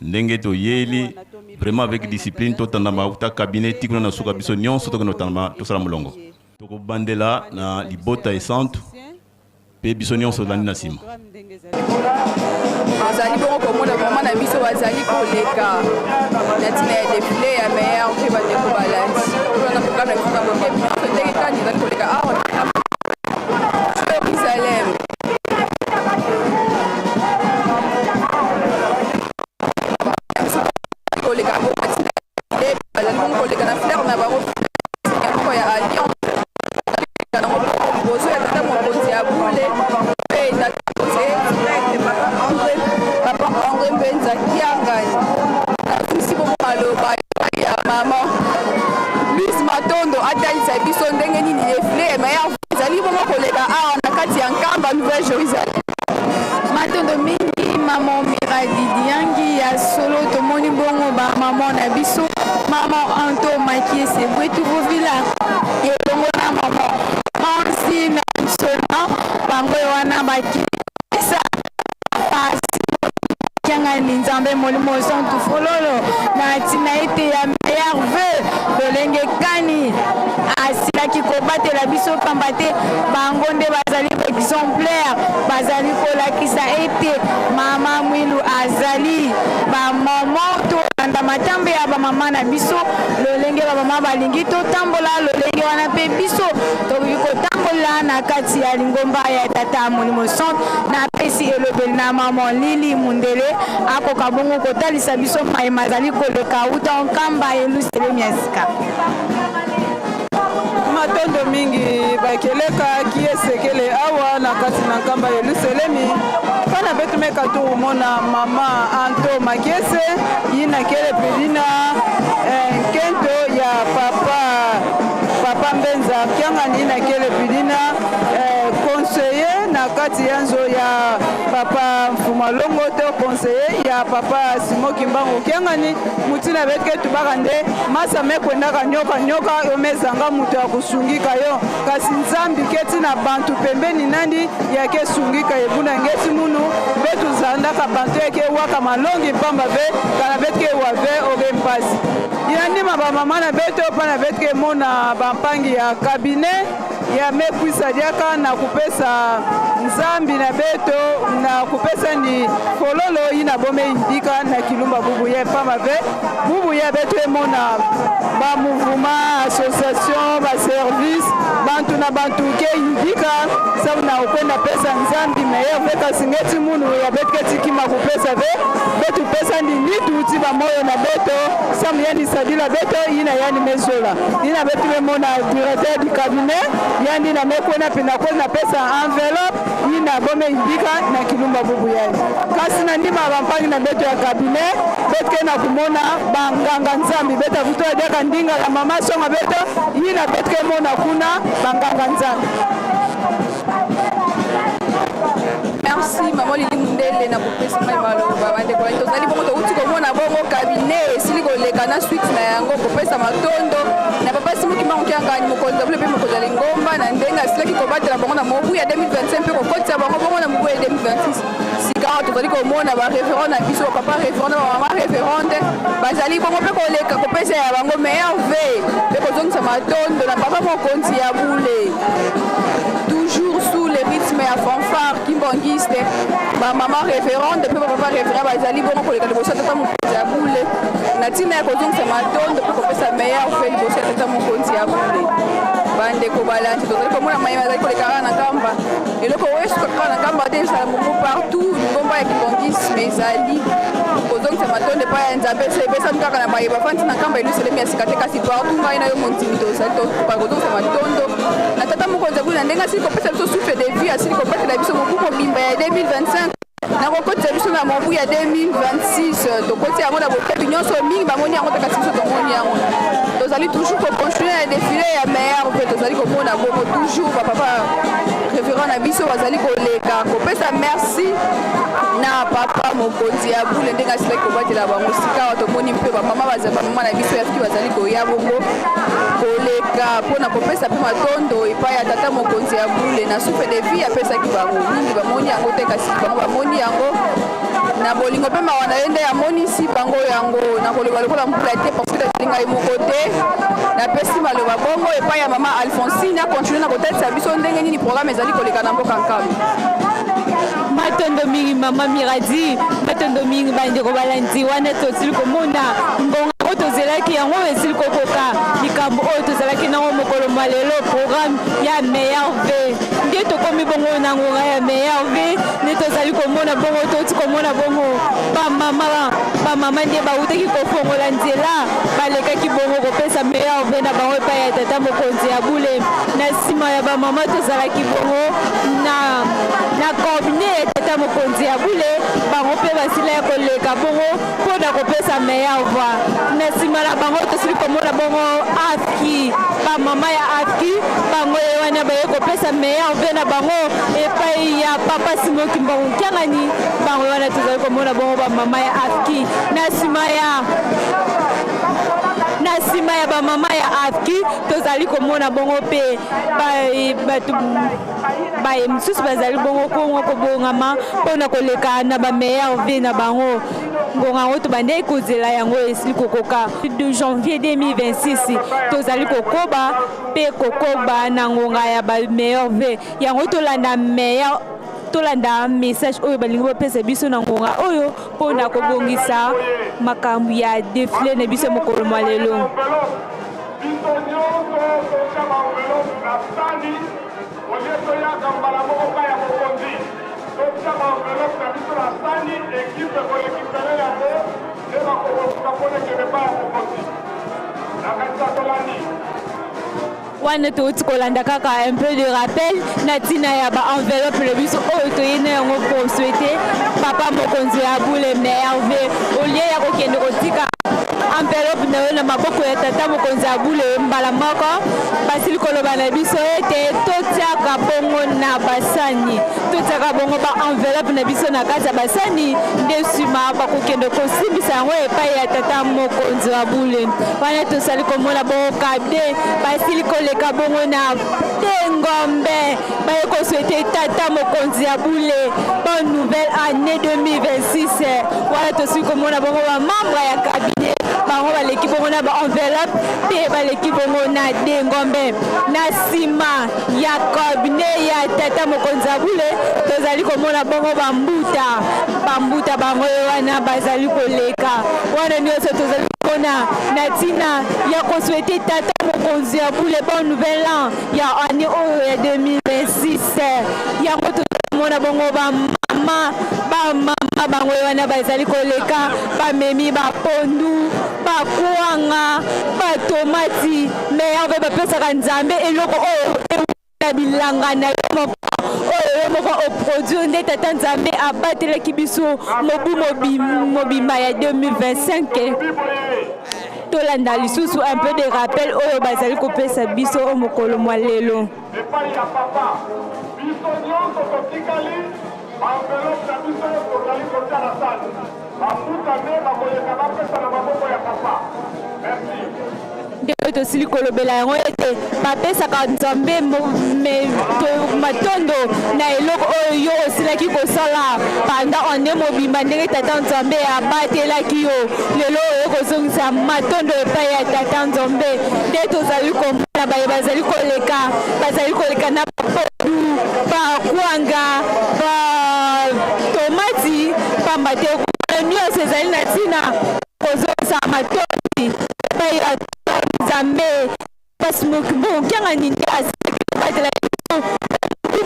F: ndenge toyeli vraiment avec discipline totandama uta cabinet ti kuna na suka biso nionso tokende kotandama tosala molongo. Tokobandela na libota esantu mpe biso nyonso tolandi na nsima.
M: Tozali bongo komona mama na biso bazali koleka na ntina ya defile ya meilleur mpe bandeko balandi wana programme na biso na bokebi nyonso ndenge kani ezali koleka awa na Jérusalem. Koleka bazali bongo koleka na fleur na bango moko ya alliance liboso ya tata mokonzi ya bule mpe tata papa Andre Mbenza Kiangani nasusi bongo maloba ya mama Louise Matondo atalisa biso ndenge nini defile meilleur ezali bongo koleka awa na kati ya Nkamba Nouvelle Jérusalem.
N: Matondo mingi maman Miradi Diangi ya solo tomoni bongo ba maman na biso maman Anto Makiese Bwetu Bovila elongo na maman Francine Nsona bango wana bakisa pasi kiangani Nzambe molimo santu fololo na ntina ete ya meilleur vœu lolenge kani asilaki kobatela biso pamba te bango nde bazali exemplaire bazali kolakisa ete mama mwilu azali bamama tolanda matambe ya bamama na biso lolenge bamama balingi totambola lolenge wana mpe biso tokoki kotambola na kati ya lingomba ya tata molimo centre napesi elobeli na mama lili mundele akoka bongo kotalisa biso maye mazali koleka uta nkamba yelusalemi ya sika.
K: Matondo mingi bakeleka kiesekele awa na kati na nkamba Yelusalemi pana betu meka tukumona mama Anto Makiese yina kele pelina nkento ya papa papa Mbenza kiangani yina kele pelina conseiller na kati ya nzo ya papa Mfuma Longo to conseiller ya papa Simon Kimbangu kiangani mutina betu ke tubaka nde masa mekwendaka nyoka nyoka yo mezanga moto ya kusungika yo kasi nzambi keti na bantu pembeni nandi yake sungika ebuna ngeti munu betu zandaka bantu yake waka malongi mpamba ve kana betu ke wave oke mpasi ina ndima bamama na betu mpa na betu ke mona bampangi ya cabinet ya mekwisa diaka na kupesa nzambi na beto na kupesa ni fololo ina bome indika na kilumba bubu ye pamba ve bubu ye beto emona ba mouvement association ba service bantu na bantu ke indika sabu na okwenda pesa nzambi meilleur ve kasi ngeti munu ya beto ke tikima kupesa ve betu pesa ndi nitu ti ba moyo na beto samu yani sadila beto ina yani mezola ina beto memona directeur du cabinet yandi na mekwena mpe nakwena pesa enveloppe ina bome indika na kilumba bubu yaye kasi na ndima bampangi na beto ya cabinet betke na kumona banganga nzambi beta kuto adiaka ndinga ya mama songa beto ina betke mona kuna banganga nzambi.
M: Merci maman Lili Mundele na kopesa mai maloba bandeko na tozali bongo touti komona bongo cabinet esili koleka na suite na yango kopesa matondo na papa Simon Kimbangu Kiangani mokonzi ya bule mpe mokonzi ya lingomba na ndenge asilaki kobatela bango na mobu ya 2025 mpe kokotisa bango bongo na mobu ya 2026. Sika awa tozali komona ba référent na biso ba papa référent na ba mama référente bazali bongo mpe koleka kopesa ya bango meilleur vœu mpe kozongisa matondo na papa mokonzi ya bule. Toujours sous le rythme ya fanfare kimbanguiste, ba mama référente mpe ba papa référent bazali bongo koleka liboso ya tata mokonzi ya bule na ntina ya kozongisa matondo mpe kopesa meilleur vœu liboso ya tata mokonzi ya bule. Bandeko balandi, tozali komona mayema azali koleka kaka na Nkamba. Eloko oyo esuka kaka na Nkamba te, ezala bongo partout lingomba ya kimbanguisme ezali kozongisa matondo epai ya Nzambe. Se epesami kaka na baye bafandi na Nkamba Yelusalemi ya sika te, kasi partout ngai na yo mondimi tozali tokoka kozongisa matondo na tata mokonzi ya bule na ndenge asili kopesa biso souffle de vie, asili kobatela biso mobu mobimba ya 2025 na kokotisa biso na mobu ya 2026. Tokoti yango na bokebi nyonso, mingi bamoni yango te, kasi biso tomoni yango. Tozali toujours kocontinue na défilé ya meilleur mpe tozali komona bongo toujours bapapa référent na biso bazali koleka kopesa merci na papa mokonzi ya bule ndenge asilaki kobatela bango. Sika awa tomoni mpe bamama bamama na biso ya fiki bazali koya bongo koleka mpona kopesa mpe matondo epai ya tata mokonzi ya bule na souffle de vie apesaki bango. Mingi bamoni yango te, kasi bango bamoni yango na bolingo mpe mawa na ye nde amonisi bango yango. Na koloba lokola mbula te, parce que nazali ngai moko te, napesi maloba bongo epai ya mama Alphonsine akontinue na kotalisa biso ndenge nini programme ezali koleka na mboka Nkamba.
J: Matondo mingi mama Miradi, matondo mingi bandeko balandi. Wana tosili komona ngonga oyo tozelaki yango esili kokoka. Likambo oyo tozalaki nango mokolo mwa lelo, programme ya meilleur vœu, nde tokomi bongo na ngonga ya meilleur vœu. Nde tozali komona bongo, toti komona bongo bamama bamama nde bautaki kofongola nzela, balekaki bongo kopesa meilleur vœu na bango epai ya tata mokonzi ya bule. Na nsima ya bamama tozalaki bongo na cabinet ya tata mokonzi ya bule, bango mpe basila ya koleka bongo mpo na kopesa meilleur vœu. Na nsima na bango tosili komona bongo afki, bamama ya afki, bango ye wana baye kopesa meilleur vœu na bango epai ya papa Simon Kimbangu Kiangani. Bango wana tozali komona bongo bamama ya afki. Na nsima ya bamama ya afki tozali komona bongo mpe bato baye mosusu bazali bongo kongo kobongama mpona koleka na bameilleur vœu na bango. Ngonga yango tobandeki kozela yango esili kokoka. De janvier 2026 tozali kokoba mpe kokoba na ngonga ya bameilleur vœu yango. Tolanda meilleur, tolanda message oyo balingi bapesa biso na ngonga oyo mpona kobongisa makambo ya défilé na biso ya mokolo mwa lelo.
O: Biso nyonso totya baenveloppe na sani olie, toyaka mbala moko pa ya mokonzi. Totya baenveloppe na biso na sani, équipe korécupérer yango nde bakobongisa mpona ekende pa ya mokonzi. Nakanisa tolandi.
J: Wana touti kolanda kaka un peu de rappel na ntina ya ba enveloppe na biso oyo toye na yango kosouhaiter papa mokonzi ya bule merve au lieu ya kokende kotika enveloppe na yo na maboko ya tata mokonzi ya bule mbala moko. Basili koloba na biso ete totiaka bongo na basani, totiaka bongo ba enveloppe na biso na kati ya basani, nde nsima bakokende kosimbisa yango epai ya tata mokonzi wa bule. Wana tosali komona bongo kade basili koleka bongo na Tengombe, baye kosouhaiter tata mokonzi ya bule bonne nouvelle année 2026. Wana tosili komona bongo bamembre ya cabinet, bango baleki bongo na baenveloppe mpe baleki bongo na Dengombe. Na nsima ya cabinet ya tata mokonzi ya bule tozali komona bongo bambuta bambuta bango wana bazali koleka. Wana nyonso tozali komona na ntina ya kosouhaiter tata mokonzi ya bule bonne nouvelle an ya année oyo ya 2026. Yango tozomona bongo bamama bamama bango wana bazali koleka, bamemi bapondu, bakwanga, batomati. Meilleur bapesaka Nzambe eloko oyo na bilanga na yo moko, oyo yo moko oproduire. Nde tata Nzambe abatelaki biso mobu mobimba ya 2025. Tolanda lisusu un peu de rappel oyo bazali kopesa biso o mokolo mwa lelo.
O: Epai ya papa, biso nyonso totikali baenveloppe na biso, tozali kotia na sani. Bafuta nde bakoleka bapesa na maboko ya papa. Merci.
J: Ndenge tosili kolobela yango ete bapesaka Nzambe matondo na eloko oyo yo osilaki kosala pendant année mobimba, ndenge tata Nzambe abatelaki yo. Lelo oyo kozongisa matondo epai ya tata Nzambe. Nde tozali komona baye bazali koleka, bazali koleka na bapondu, bakwanga, batomati, pamba te nyonso ezali na ntina kozongisa matondi epai ya Nzambe. Pasi mokianga nini asilaki kobatela biso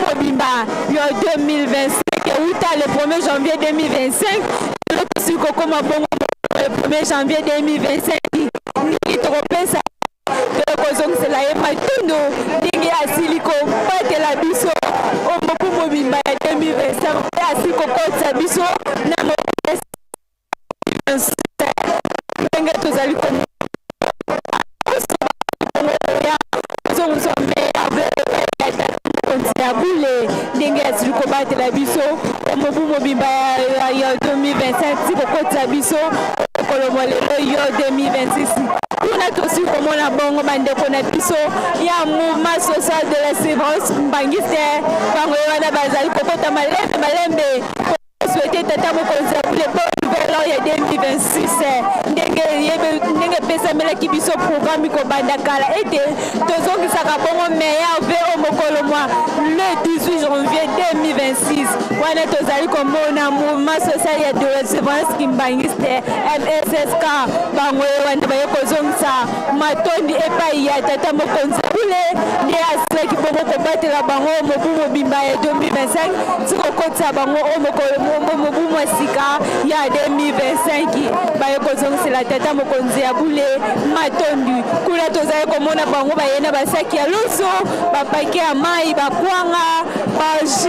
J: mobimba ya 2025, euta le 1er janvier 2025. Lelo tosili kokóma bongo le 1er janvier 2025. Nini tokopesa? Tokozongisela ye matondo ndenge asili kobatela biso o mobu mobimba ya 2025 mpe asili kokotisa biso na mobu ndenge tozali kozongisa mokonzi ya bule, ndenge asili kobatela biso mobu mobimba ya 2025 ti kokotisa biso mokolo mwa lelo yo 2026. Kuna tosili komona bongo bandeko na biso ya Mouvement social de la Sévrance Kimbanguiste, bango ye wana bazali kokota malembe malembe souhaiter tata mokonzi ya bule bonne nouvelle an ya 2026. Ndenge ndenge epesamelaki biso programme kobanda kala ete tozongisaka bongo meilleur vœu o mokolo mwa le 18 janvier 2026. Wana tozali komona Mouvement social ya de la Sévrance Kimbanguiste, MSSK, bango ye wana baye kozongisa matondi epai ya tata mokonzi ya bule nde asilaki bongo kobatela bango mobu mobimba ya 2025 ti kokotisa bango o mokolo mobu mwa sika ya 2025. Baye kozongisela tata mokonzi ya bule matondi. Kuna tozali komona bango baye na basaki ya loso, bapake ya mai, bakwanga, bajus,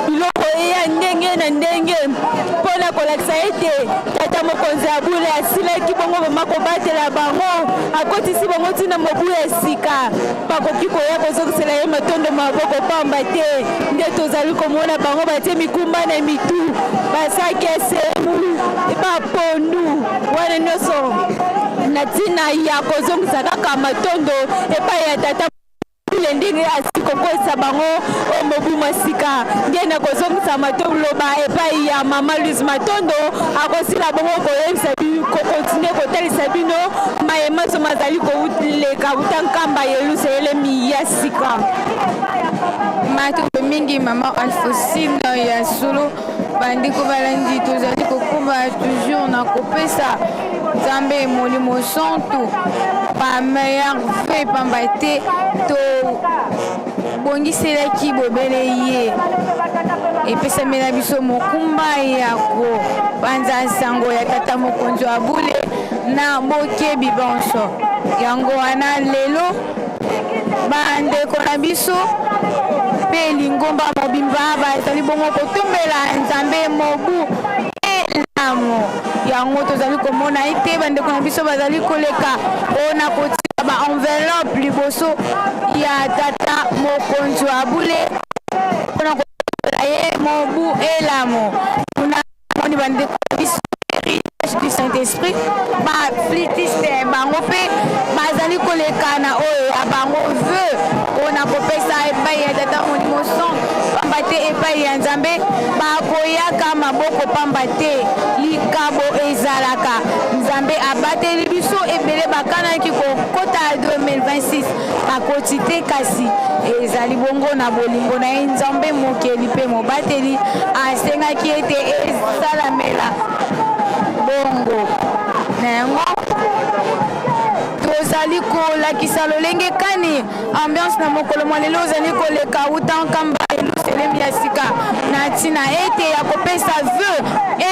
J: biloko eya ndenge na ndenge, mpona kolakisa ete tata mokonzi ya bule asilaki bongo mama kobatela bango, akotisi bango ntina mobu ya sika. Bakoki koya kozongisela ye matondo maboko pamba te. Nde tozali komona bango batie mikumba na mitu, basaki ya semoule, bapondu, wana nyonso na ntina ya kozongisa kaka matondo epai ya tata bule ndenge asili kokotisa bango o mobu mwa sika. Nde na kozongisa matoloba epai ya mama Louise Matondo, akosila bongo koyebisa, kocontinuer kotalisa bino maye maso mazali koleka uta Nkamba, Yelusalemi ya Sika.
N: Matondo mingi, mama Alfosine. Ya solo, bandeko balandi, tozali kokoba toujours na kopesa Nzambe Molimo Santu bameilleur vœu, pamba te tobongiselaki bobele ye. Epesamela biso mokumba ya kopanza nsango ya tata mokonzi wa bule na bokebi bonso. Yango wana lelo. Bandeko na biso mpe lingomba mobimba bazali bongo kotombela Nzambe mobu elamu. Yango tozali komona ete bandeko na biso bazali koleka mpo na kotia ba enveloppe liboso ya tata mokonzi wa bule mpo na kotombela ye mobu elamu. Kuna moni bandeko na biso héritage du Saint-Esprit ba flûtiste bango mpe bazali koleka na oyo ya bango vœu mpo na kopesa epai ya tata Molimo Santu, pamba te epai ya Nzambe bakoyaka maboko pamba te, likabo ezalaka. Nzambe abateli biso ebele bakanaki kokota 2026 bakoti te, kasi ezali bongo na bolingo na ye Nzambe mokeli mpe mobateli asengaki ete esalamela bongo. Na yango tozali kolakisa lolenge kani ambiance na mokolo mwa lelo ozali koleka uta Nkamba Yelusalemi ya sika na ntina ete ya kopesa vœu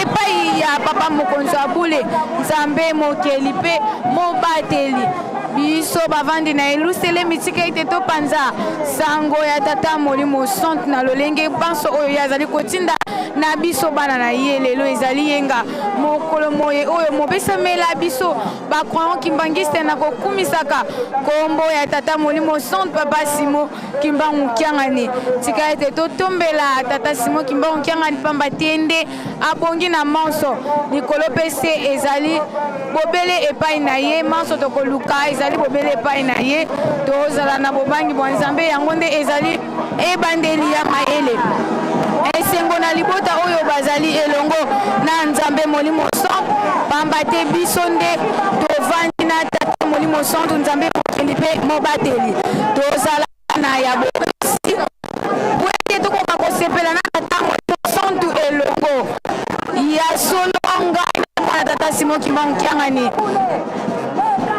N: epai ya Papa Mokonzi wa bule, Nzambe mokeli mpe mobateli. Biso bavandi na Yelusalemi, tika ete topanza sango ya Tata Molimo Santu na lolenge banso oyo ye azali kotinda na biso bana na ye. Lelo ezali yenga, mokolo moye oyo mopesamela biso ba croyants kimbanguiste na kokumisaka kombo ya Tata Molimo Santu Papa Simon Kimbangu Kiangani. Tika ete totombela Tata Simon Kimbangu Kiangani, pamba te nde abongi na manso likolo mpe se ezali bobele epai na ye, manso tokoluka ezali bobele epai na ye. Tozala na bobangi bwa Nzambe, yango nde ezali ebandeli ya mayele. Esengo na libota oyo bazali elongo na Nzambe Molimo Santu, pamba te biso nde tovandi na Tata Molimo Santu, Nzambe mokeli mpe mobateli. Tozala na ya botosi po ete tokoka kosepela na Tata Molimo Santu elongo. Ya solo, ngai na mwana Tata Simon Kimbangu Kiangani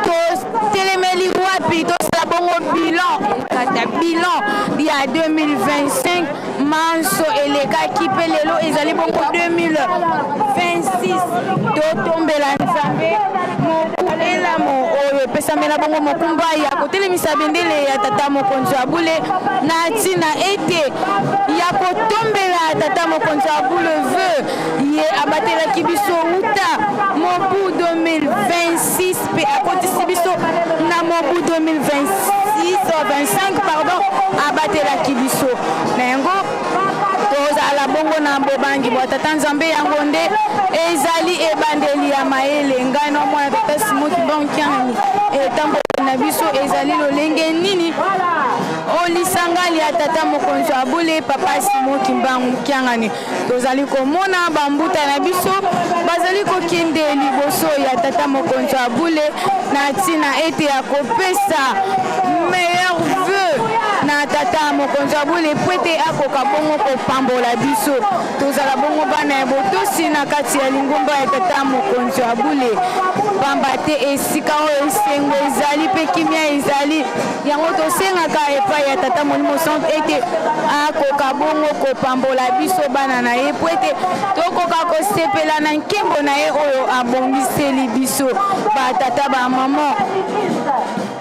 N: totelemeli wapi tosala bongo bilan, kata bilan ya 2025 manso elekaki mpe lelo ezali bongo 2026. Totombela Nzambe mobu elamo oyo epesamela bongo mokumba ya kotelemisa bendele ya Tata Mokonzi wa bule na ntina ete ya kotombela Tata Mokonzi wa bule vœu ye abatelaki biso uta mobu 2026 mpe akotisi biso na mobu 2026 25 pardon, abatelaki biso. Na yango tozala bongo na bobangi bwa Tata Nzambe, yango nde ezali ebandeli ya mayele. Ngai na mwana Tata Simon Kimbangu Kiangani, etamboli na biso ezali lolenge nini o lisanga lya Tata Mokonzi wa bule Papa Simon Kimbangu Kiangani? Tozali komona bambuta na biso bazali kokende liboso ya Tata Mokonzi wa bule na ntina ete ya kopesa meilleur vœu na Tata Mokonzi wa bule po ete akoka bongo kopambola biso. Tozala bongo bana ya botosi na kati ya lingomba ya Tata Mokonzi wa bule, pamba te esika oyo esengo ezali mpe kimia ezali. Yango tosengaka epai ya Tata Molimo Santu ete akoka bongo kopambola biso bana na ye mpo ete tokoka kosepela na nkembo na ye oyo abongiseli biso. Batata, bamama,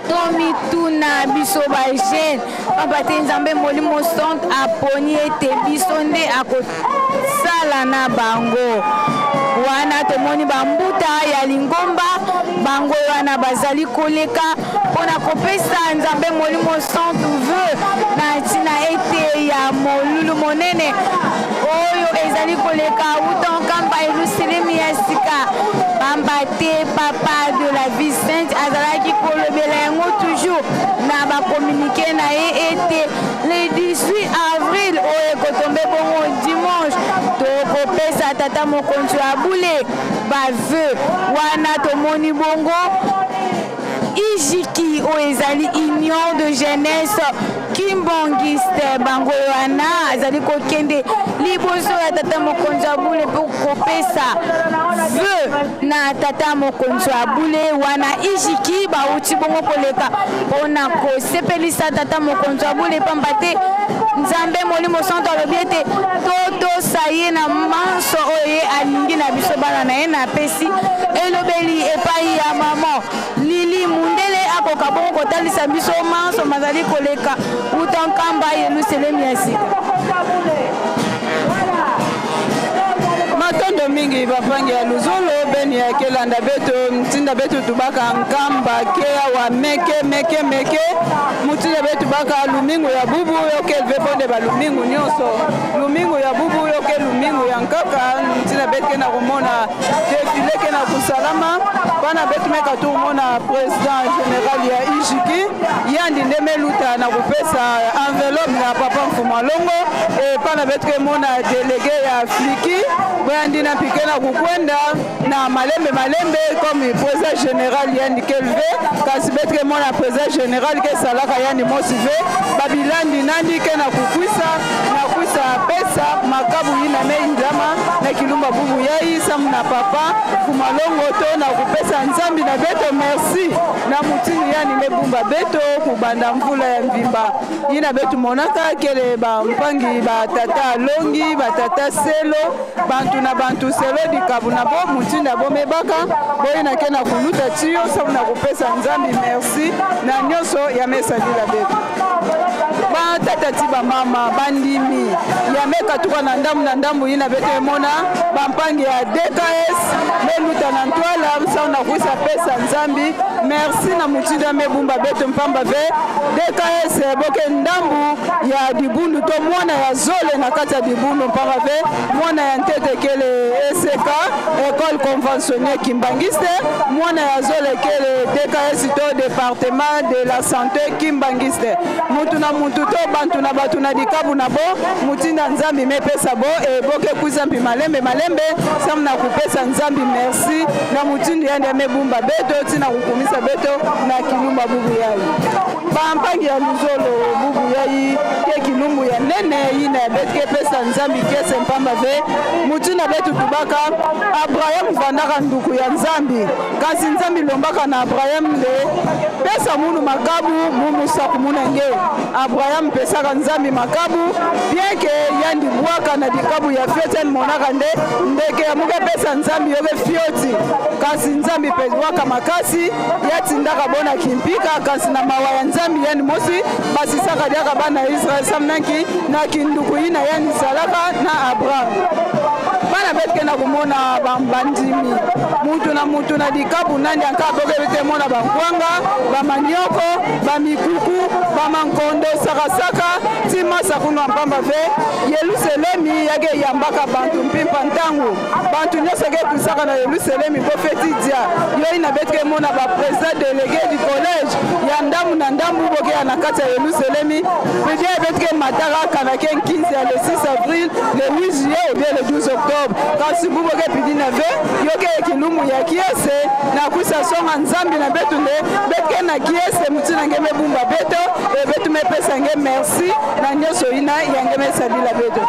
N: tomituna biso ba jeune, pamba te Nzambe Molimo Santu aponi ete biso nde akosala na bango. Wana tomoni bambuta ya lingomba bango wana bazali koleka mpo na kopesa Nzambe Molimo Santu vœu na ntina ete ya molulu monene oyo ezali koleka wuta Nkamba Yelusalemi ya sika, pamba te Papa de la Vie Sainte azalaki kolobela yango toujours na ba communique na ye ete le 18 avril oyo ekotombe bongo dimanche tokopesa Tata Mokonzi wa bule ba vœux. Wana tomoni bongo Ijiki oyo ezali Union de Jeunesse Kimbangiste, bango wana azali kokende liboso ya Tata Mokonzi wa bule mpo kopesa vœu na Tata Mokonzi wa bule. Wana Ijiki bauti bongo koleka mpona kosepelisa Tata Mokonzi wa bule, pamba te Nzambe Molimo Santu alobi ete totosa ye na manso oyo ye alingi na biso bana na ye. Napesi elobeli epai ya mama Lili Mundele. akoka bongo kotalisa biso manso mazali koleka uta Nkamba, Yelusalemi ya sika.
K: Matondo mingi bapangi ya luzolo beni ya kelanda beto mtinda beto tubaka Nkamba ke awa meke meke meke mutinda beto baka lumingu ya bubu yoke vebonde ba lumingu nyonso lumingu ya bubu yoke lumingu ya nkaka mutinda beto ke na komona defile ke na kusalama bana beto meka tukumona president general ya ijiki yandi nde meluta na kopesa enveloppe na papa mfuma longo epa na beto ke mona delege ya fliki boyandi na pike na kokwenda na malembe malembe comme président général yandi kelve kasi beto ke mona président général ke salaka yandi mosi ve babilandi nandi ke na kokwisa na kwisa pesa makabu yina meindama na kilumba bubu yai samu na papa mfuma longo to na kopesa nzambi na beto merci na mutini yani mebumba beto kubanda mvula ya mvimba yina betu monaka kele bampangi batata longi batata selo bantu na bantu selo likabu na bo mutinda bo mebaka boyina ke na kuluta tiyo sabu na kopesa nzambi merci na nyonso ya mesalila beto batata ti bamama bandimi ya mekatuka na ndambu na ndambu yina beto emona bampangi ya DKS meluta na ntwala msau na kwisa pesa nzambi merci na mutinda mebumba beto mpamba ve DKS boke ndambu ya dibundu to mwana ya zole na kati ya dibundu mpamba ve mwana ya ntete kele ECK école conventionnée kimbangiste mwana ya zole kele DKS to département de la santé kimbangiste mutu na mutu to bantu na bato na likabu na bo mutinda nzambi mepesa bo eboke kuza mpi malembe malembe samu na kopesa nzambi merci na mutindu yandi amebumba beto ntina kokumisa beto na kilumba bubu yayi bampangi ya luzolo bubu yayi ke kilumbu ya nene yina ya betu kepesa nzambi kese mpamba ve mutina betu tubaka abraham vandaka nduku ya nzambi kasi nzambi lombaka na abraham nde pesa munu makabu mumusaku munange abraham pesaka nzambi makabu bien ke yandi bwaka na likabu ya fioti yani monaka nde ndeke ya muke pesa nzambi yoke fioti kasi nzambi pe bwaka makasi yatindaka bona kimpika kasi na mawa ya nzambi yani mosi basisaka diaka bana ya israel samnaki na kinduku yina yani salaka na abraham bana betike na komona bandimi mutu na mutu na likabu nandi anka boke bete mona bankwanga bamanioko bamikuku bamankondo sakasaka ti masa kunwa mpamba ve yelusalemi yake eyambaka bantu mpimpa ntango bantu nyonso ke tusaka na yelusalemi mpo feti dia yoi na betike mona baprésident délégué du collège ya ndambu na ndambu bokeya na kati ya yelusalemi pidi ebetike mataka kanake nkinzi ya le 6 avril le 8 juillet ou bien le 12 octobre kasi buboke pidi na ve yoke ekilumbu ya kiese na kwisa songa nzambi na betu nde betike na kiese mutu na nge mebumba beto ebetu mepesa nge merci na nyonso ina yange mesalila beto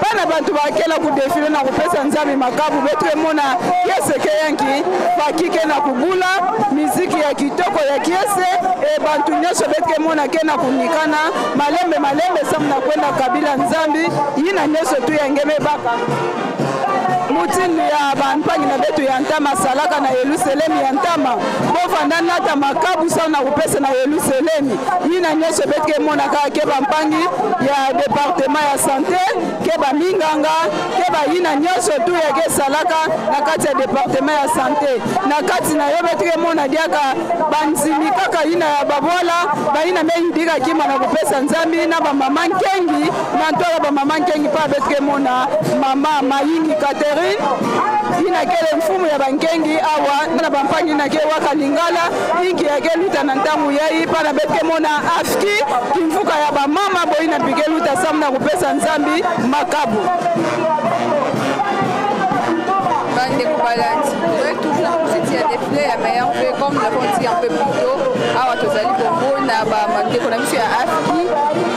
K: bana bantu bakela kudefile na kopesa nzambi makabu betu emona kiese ke yanki bakike na kubula miziki ya kitoko ya kiese e bantu nyonso betike mona ke na kunikana malembe malembe samu na kwenda kabila nzambi yina nyonso tu yange mebaka mutindi ya bampangi na betu ya ntama salaka na yelusalemi ya ntama bovanda nata makabu sa na kopesa na yelusalemi yina nyonso betike emonaka ke bampangi ya departement ya sante ke baminganga ke bayina nyonso tu yake esalaka na kati ya departement ya sante na kati na yo betike emona diaka bandimi kaka yina ya babola bayina meyidika kima na kopesa nzambi na bamama nkengi na ntwala bamama nkengi mpo abetike emona mama mayingi Catherine ina kele mfumu ya bankengi awa na bampangi na ke waka lingala inki ya ke luta na ntango yai mpa na betike mona afki kimvuka ya bamama boyi na pike luta samu na kopesa nzambi makabu
M: bandeko balandi tozali toujours na poursuite ya défilé ya meilleur vœu comme nous l'avons dit un peu plus tôt awa tozali komona bandeko na biso ya afki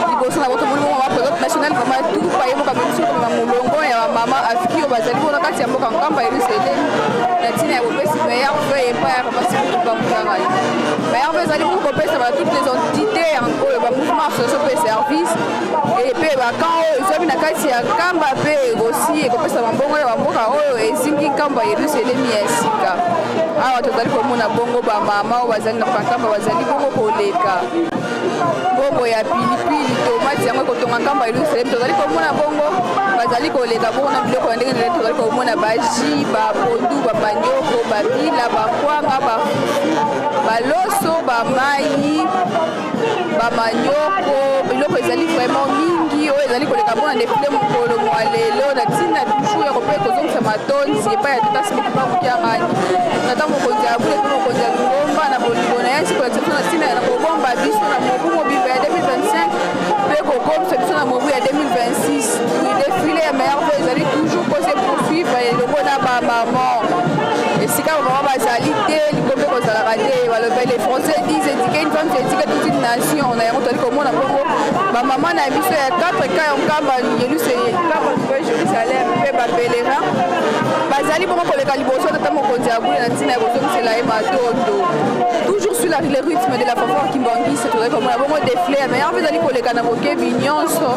M: liboso na botomoni bongo baprésidente nationale vraiment tout baye mboka biso komema molongo ya bamama afki oyo bazali kuna kati ya mboka nkamba yerusalemi na ntina ya bopesi meilleur vœu epai ya papa Simon Kimbangu Kiangani. Meilleur vœu ezali bongo kopesa ba toutes les entités oyo ba mouvement association mpe service mpe ba camp oyo ezwami na kati ya Nkamba mpe aussi ekopesa bambongo ya bamboka oyo ezingi Nkamba Yelusalemi ya sika. Awa tozali komona bongo bamama oyo bazali na Nkamba bazali bongo koleka mbongo ya pilipili, tomati yango ekotonga Nkamba Yelusalemi. Tozali komona bongo bazali koleka bongo na biloko ya ndenge na ndenge. Tozali komona baji, bapondu, bamanioko, babila, bakwanga, baloso, bamai, bamanioko. Biloko ezali vraiment mingi oyo ezali koleka mpona défilé mokolo mwa lelo, na ntina toujours ya kope kozongisa matondi epai ya tata Simon Kimbangu Kiangani, tata mokonzi ya bule mpe mokonzi ya lingomba, na bolingo na ye nsi kolakisa biso na ntina ya kobomba biso na mobu mobimba ya 2025 mpe kokomisa biso na mobu ya 2026. Défilé ya meilleur vœu ezali toujours kose poursuivre elongo na bamama. Esika bamama bazali te, likombe kozalaka te. Balobi, les Français disent: éduquer une femme, c'est éduquer toute une nation. Na yango tozali komona bongo bamama na biso ya 4 camps ya Nkamba Nkamba Nouvelle Jérusalem mpe bapèlerin bazali bongo koleka liboso tata mokonzi ya bule na ntina ya kozongisela ye matondo, toujours sur le rythme de la fanfare kimbanguiste. Tozali komona bongo défilé ya meilleur ezali koleka na bokebi nyonso,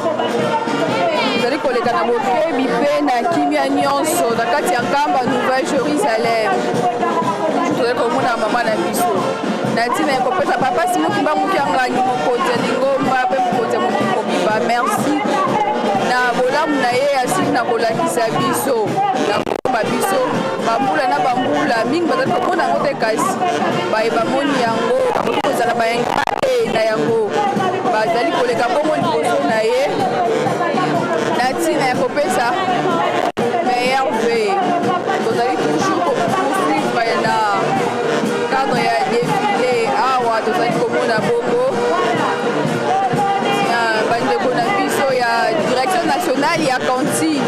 M: ezali koleka na bokebi mpe na kimia nyonso na kati ya Nkamba Nouvelle Jérusalem. Toujours tozali komona mama na biso na ntina ya kopesa papa Simon Kimbangu Kiangani, mokonzi ya lingomba mpe mokonzi ya mokili mobimba, merci na bolamu na ye asili na kolakisa biso, na kokomba biso bambula na bambula mingi. Bazali komona yango te, kasi baye bamoni yango bakoki kozala bayenga te. Na yango bazali koleka bongo liboso na ye na ntina ya kopesa meilleur vœu. Tozali toujours kopoursuivre na cadre ya défilé. Awa tozali komona bongo bandeko na biso ya direction nationale ya cantine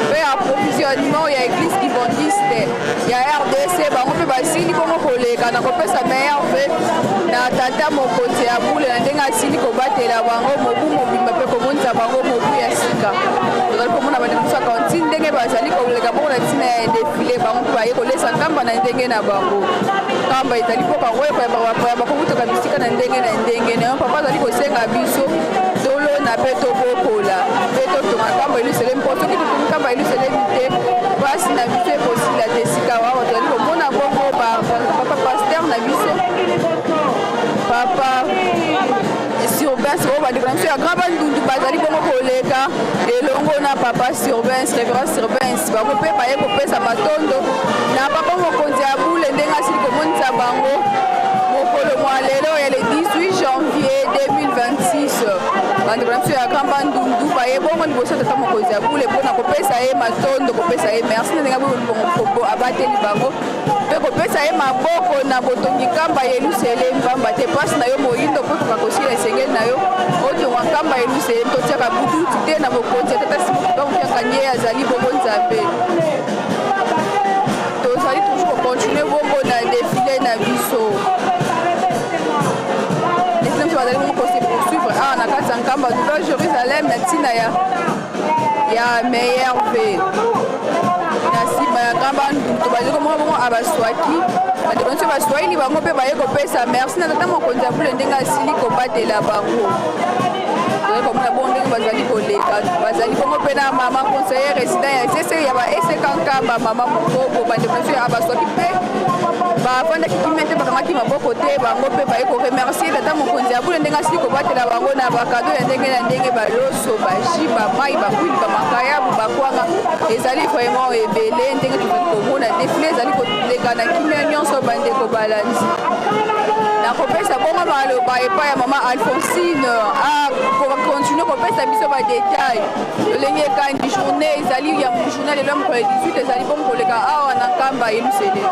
M: mpe approvisionnement ya église kimbanguiste ya RDC. Bango mpe basili bongo koleka na kopesa meilleur vœu na tata mokonzi ya bule, na ndenge asili kobatela bango mobu mobimba mpe komonisa bango mobu ya sika. Tozali komona bandeko biso ya cantine ndenge bazali koleka bongo na ntina ya défilé. Bango mpe baye kolesa Nkamba na ndenge na bango. Nkamba ezali mpo bango ekoyamba bakokutoka bisika na ndenge na ndenge na yo. Papa azali kosenga biso tolona mpe tobokola mpe totonga Nkamba Yelusalemi, mpo soki totongi Nkamba Yelusalemi te, mpasi na biso ekosila te. Sika awa tozali komona bongo papa pasteur na biso, papa Survence, oyo bandeko na biso ya Grand Bandundu bazali bongo koleka elongo na papa Survence, révérend Survence. Bango mpe baye kopesa matondo na papa mokonzi ya bule, ndenge asili komonisa bango mokolo mwa lelo ya le 18 janvier 2026. Bandeko na biso ya Grand Bandundu baye bongo liboso tata mokonzi ya bule mpona kopesa ye matondo, kopesa ye merci na ndenge bongo abateli bango, mpe kopesa ye maboko na botongi Nkamba Yelusalemi. Pamba te mpasi na yo moyindo mpo koka kosila, esengeli na yo otonga Nkamba Yelusalemi. Totiaka bututu te na bokonzi ya tata Simon Kimbangu Kiangani, ye azali bongo Nzambe. Tozali toujours kocontinue bongo na défilé na biso. Défilé biso bazali bongo kose poursuivre awa na kati ya Nkamba Nouvelle Jérusalem na ntina ya meilleur vœu. Na nsima ya Grand Bandundu bazali komona bongo abaswaki, bandeko nyonso Baswahili. Bango mpe baye kopesa merci na tata mokonzi ya bule, ndenge asili kobatela bango. Tozali komona bongo ndenge bazali koleka, bazali bongo mpe na mama conseiller résident ya sese ya ba eseka Nkamba, mama Mokobo. Bandeko nyonso ya Baswaki mpe bafandaki kimia te, bakangaki maboko te. Bango mpe baye koremercier tata mokonzi ya bule, ndenge asili kobatela bango na bacadeau ya ndenge na ndenge: baloso, baji, bamai, bakwili, bamakayabu, bakwanga. Ezali vraiment ebele ndenge tozali komona défilé ezali koleka na kimia nyonso. Bandeko balandi, nakopesa bongo maloba epai ya mama Alphonsine, akontinue kopesa biso badetail lolenge ekandi journée ezali ya journée lelo ya mokolo 18 ezali bongo koleka awa na Nkamba Yelusalemi.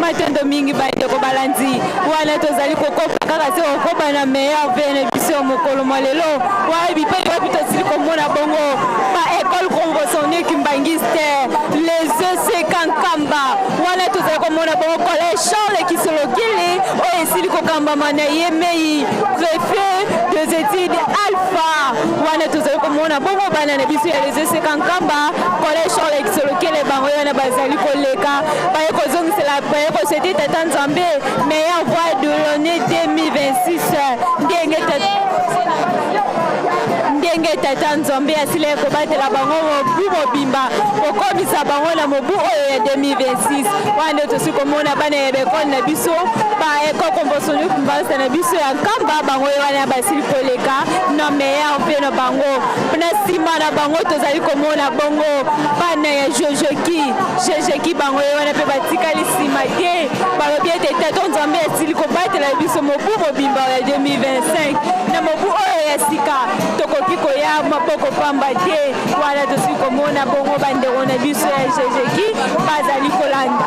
J: Matondo mingi, bandeko balandi. Wana tozali kokoba kaka se kokoba na meilleur vœu na biso ya mokolo mwa lelo. Wayebi mpe wapi tosili komona bongo baécole conventionné kimbanguiste, les ECK. Nkamba. Wana tozali komona bongo collège Charles Kisolokele oyo esili kokambama na ye mei préfet des études Alpha. Wana tozali komona bongo bana na biso ya les ESK Nkamba, collège Charles Kisolokele, bango wana bazali koleka, baye kozongisela, baye kosete tata Nzambe meilleure voix de l'année 2026, ndenge tata Nzambe asilaki kobatela bango mobu mobimba, kokomisa bango na mobu oyo ya 2026. Wana nde tosi komona bana ya baekole na biso, baekole conventionnel Kimbanguiste na biso ya Nkamba, bango ye wana basili koleka na meilleur mpe na bango. Na nsima na bango tozali komona bongo bana ya Jojeki Jejeki, bango ye wana mpe batikali nsima te. Balobi ete tata Nzambe asili kobatela biso mobu mobimba ya 2025, na mobu oyo ya sika tokoki koya maboko pamba te. Wana tosili komona bongo bandeko na biso ya Jejeki bazali kolanda.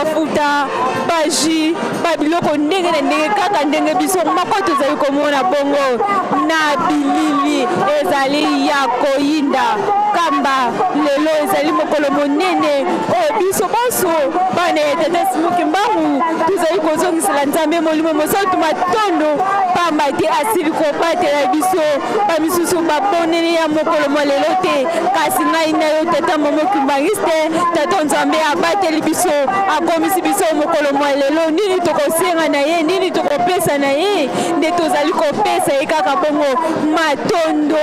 J: Bamafuta, ba jus, babiloko ndenge na ndenge, kaka ndenge biso moko tozali komona bongo na bilili. Ezali ya koyinda Nkamba. Lelo ezali mokolo monene oyo biso bonso bana ya tata Simon Kimbangu tozali kozongisela Nzambe Molimo Mosantu matondo, pamba te asili kobatela biso. Bamisusu baboneli ya mokolo mwa lelo te, kasi ngai na yo, tata momo kimbangiste, tata Nzambe abateli biso, akomisi biso mokolo mwa lelo. Nini tokosenga na ye? Nini tokopesa na ye? Nde tozali kopesa ye kaka bongo matondo.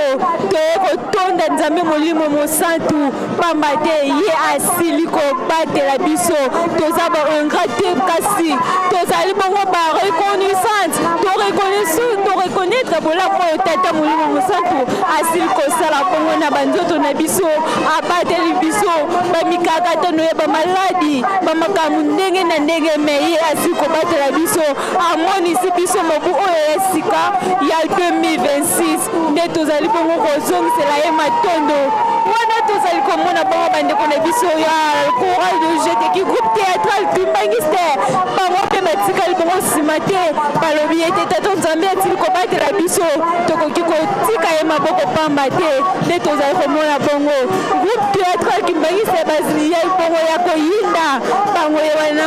J: Toye kotonda Nzambe Molimo Mosantu, pamba te ye asili kobatela biso. Toza baingrat te, kasi tozali bongo bareconnaissante. Toreconnaître bolamu oyo tata Molimo Mosantu asili kosala bongo na banzoto na biso. Abateli biso bamikakatano ya bamaladi, bamakambo ndenge na ndenge, mais ye asili kobatela biso, amonisi biso mobu oyo ya sika ya 2026. Nde tozali bongo kozongisela ye matondo. Wana tozali komona bongo bandeko na biso ya chorale de Jeteki, groupe théâtral kimbangiste, bango mpe batikali bongo nsima te. Balobi ete tata Nzambe atili kobatela biso, tokoki kotika ye maboko pamba te. Nde tozali komona bongo groupe théâtral kimbangiste bazali bongo ya koyinda. Bango ye wana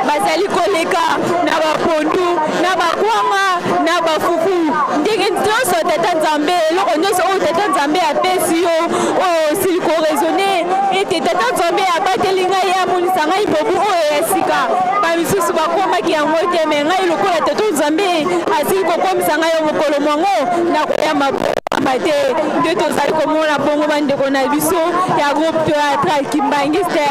J: bazali koleka na bapondu, na bakwanga, na bafufu, ndenge nyonso tata Nzambe, eloko nyonso oyo tata Nzambe apesi yo, oyo osili koraisonner ete tata Nzambe abateli ngai, amonisa ngai mobu oyo ya sika. Bamisusu bakomaki yango te, mais ngai lokola tata Nzambe asili kokomisa ngai yo mokolo mwango, nakoyamba pamba te. Nde tozali komona bongo bandeko na biso ya groupe théâtral kimbangiste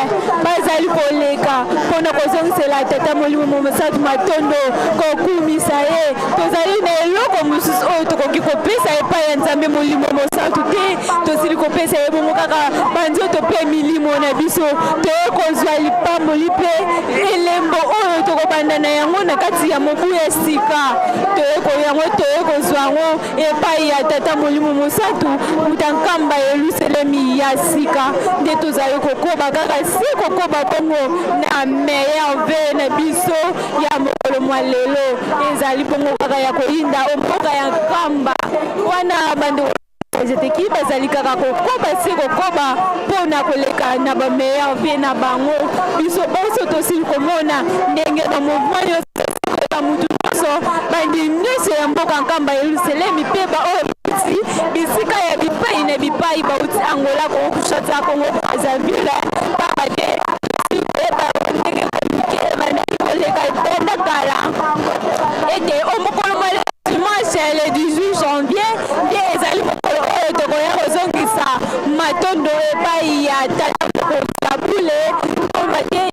J: bazali koleka mpona kozongisela tata Molimo Mosantu matondo, kokumisa ye. Tozali na eloko mosusu oyo tokoki kopesa epai ya Nzambe Molimo Mosantu te. Tosili kopesa ye bongo kaka banzoto mpe milimo na biso. Toye kozwa lipamboli mpe elembo oyo tokobanda na yango na kati ya mobu ya sika. Toye yango, toye kozwa yango epai ya tata Molimo Mosantu muta Nkamba Yelusalemi ya sika. Nde tozali kokoba kaka si kokoba bongo na meilleurs vœux na biso ya mokolo mwa lelo. Ezali bongo kaka ya koyinda omboka ya Nkamba. Wana bandeko Jeteki bazali kaka kokoba se kokoba mpona koleka na bameilleurs vœux na bango. Biso bonso tosili komona ndenge bamouvement nyonso koleka, mutu nyonso, bandi nyonso ya mboka Nkamba Yelusalemi mpe baoyo bauti bisika ya bipai na bipai, bauti Angola, Kongo Kinshasa, Kongo Brazzaville, pamba te tosili koyeba ndenge communiqué ebandaki koleka ebanda kala ete o mokolo mwa dimanche le 18 janvier nde ezali mokolo oyo tokoya kozongisa matondo epai ya tata mokonzi ya bule, pamba te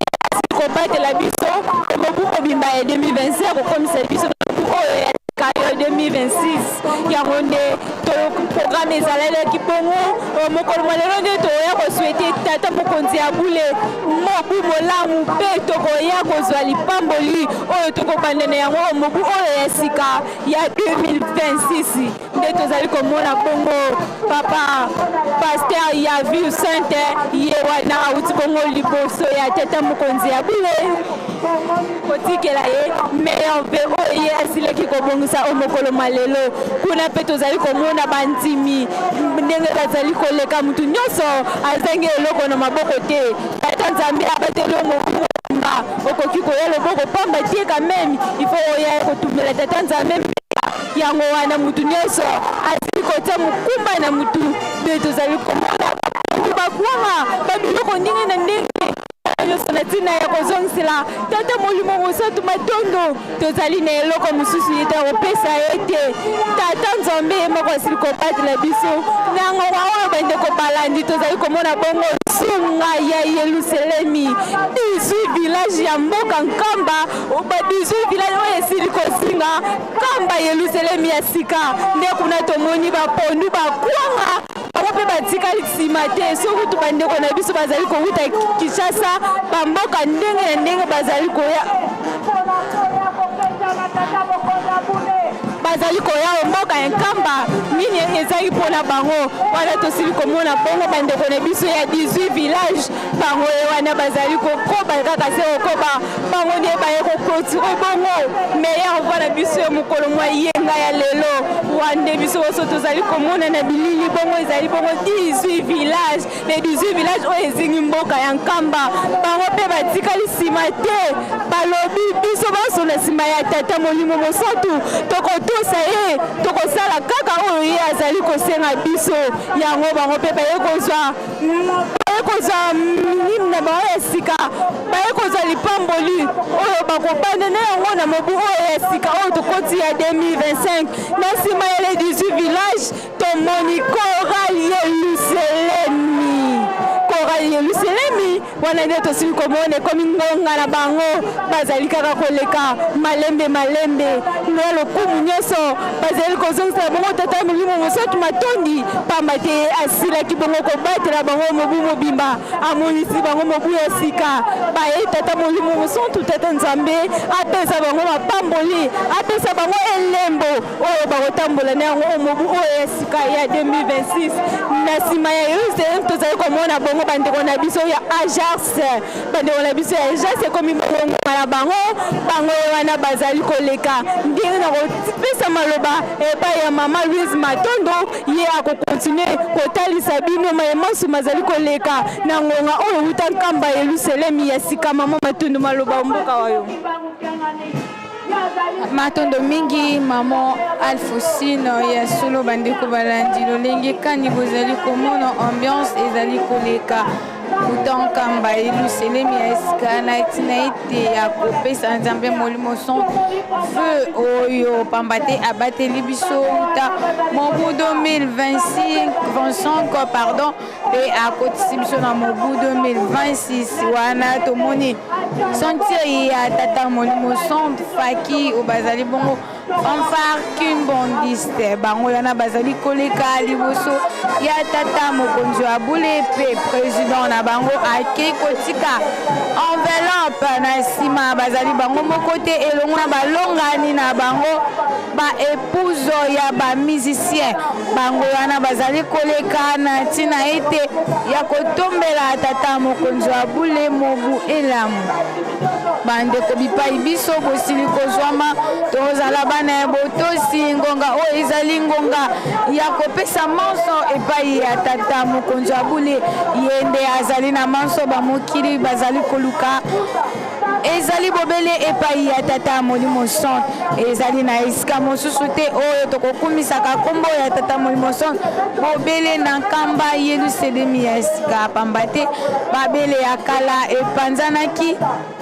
J: kobatela biso mobu mobimba ya 2025, kokomisa biso mobu oyo ya sika ya 2026. Yango nde programme ezalelaki bongo. Mokolo mwa lelo nde tokoya kosouhaiter tata mokonzi ya bule mobu molamu, mpe tokoya kozwa lipamboli oyo tokobanda na yango mobu oyo ya sika ya 2026. Nde tozali komona bongo papa pasteur ya Ville Sainte, ye wana awuti bongo liboso ya tata mokonzi ya bule kotikela ye meilleurs vœux oyo ye asilaki kobongisa o mokolo mwa lelo. Kuna mpe tozali komona bandimi ndenge bazali koleka, mutu nyonso azangi eloko na maboko te. Tata Nzambe abateli yo mobu mobimba, okoki koya loboko pamba te. Quand même il faut oya kotumela tata Nzambe. Yango wana mutu nyonso azali kotia mokumba na mutu. Nde tozali komona bakwanga, babiloko ndenge na ndenge nyonso na ntina ya kozongisela tata Molimo Mosantu matondo. Tozali na eloko mosusu ye ta kopesa ye te. Tata Nzambe ye moko asili kobatela biso na ngonga oyo. Bandeko balandi, tozali komona bongo sunga ya Yelusalemi, 18 village ya mboka Nkamba, ba 18 village oyo esili kozinga Nkamba Yelusalemi ya sika. Nde kuna tomoni bapondu, bakwanga, bango mpe batikali nsima te. Soki tu bandeko na biso bazali kowuta Kinshasa, bamboka ndenge na ndenge bazali koya. bazali koya o mboka ya Nkamba, nini ezali mpo na bango wana? Tosili komona bongo bandeko na biso ya 18 village, bango ye wana bazali kokoba kaka se kokoba. Bango nde baye koclôturer bongo meilleure voix na biso ya mokolo mwa yenga ya lelo. Wande biso nyonso tozali komona na bilili bongo ezali bongo 18 village, le 18 village oyo ezingi mboka ya Nkamba. Bango mpe batikali nsima te, balobi biso banso na nsima ya Tata Molimo Mosantu, tokotosa ye, tokosala kaka oyo ye azali kosenga biso. Yango bango mpe baye kozwa minimi na bango ya sika, baye kozwa lipamboli oyo bakobanda na yango na mobu oyo ya sika oyo tokoti ya 2025. Na nsima ya le 18 village, tomoni chorale Yelusalemi. Chorale Yelusalemi wana nde tosili komona ekomi ngonga na bango, bazali kaka koleka malembe malembe na lokumu nyonso. Bazali kozongisela bongo Tata Molimo Mosantu matondi, pamba te asilaki bongo kobatela bango mobu mobimba, amonisi bango mobu ya sika. Baye Tata Molimo Mosantu, Tata Nzambe apesa bango mapamboli, apesa bango elembo oyo bakotambola na yango mobu oyo ya sika ya 2026. Na nsima ya Yerusalem, tozali komona bongo bandeko na biso ya Ajars. Bandeko na biso ya Ajars, ekomi bongo ngonga na bango. Bango ye wana bazali koleka. Ndenge na kopesa maloba epai ya mama Louise Matondo, ye akocontinuer kotalisa bino maye manso mazali koleka na ngonga oyo wuta Nkamba Yelusalemi ya sika. Mama Matondo, maloba mboka wayo.
N: Matondo mingi, mama Alfosine. Ya solo, bandeko balandi, lolenge kani bozali komona ambiance ezali koleka kuta Nkamba Yelusalemi ya esika na ntina ete ya kopesa Nzambe Molimo son vœu oyo, pamba te abateli biso uta mobu 2025, 25 pardon, mpe akotisi biso na mobu 2026. Wana tomoni sentir ya Tata Molimo Son Faki oyo bazali bongo fanfare kimbangiste. Bango wana bazali koleka liboso ya tata mokonzi ya bule, mpe président na bango akei kotika enveloppe na nsima. Bazali bango moko te, elongo na balongani na bango, baépouse ya bamusicien. Bango wana bazali koleka na ntina ete ya kotombela tata mokonzi ya bule mobu elamu. Bandeko bipai biso bosili kozwama, tozala bana ya botosi. Ngonga oyo ezali ngonga ya kopesa manso epai ya tata mokonzi ya bule. Ye nde azali na manso bamokili bazali koluka, ezali bobele epai ya Tata Molimo Son. Ezali na esika mosusu te oyo tokokumisaka nkombo ya Tata Molimo Son, bobele na Nkamba Yelusalemi ya sika, pamba te babele ya kala epanzanaki.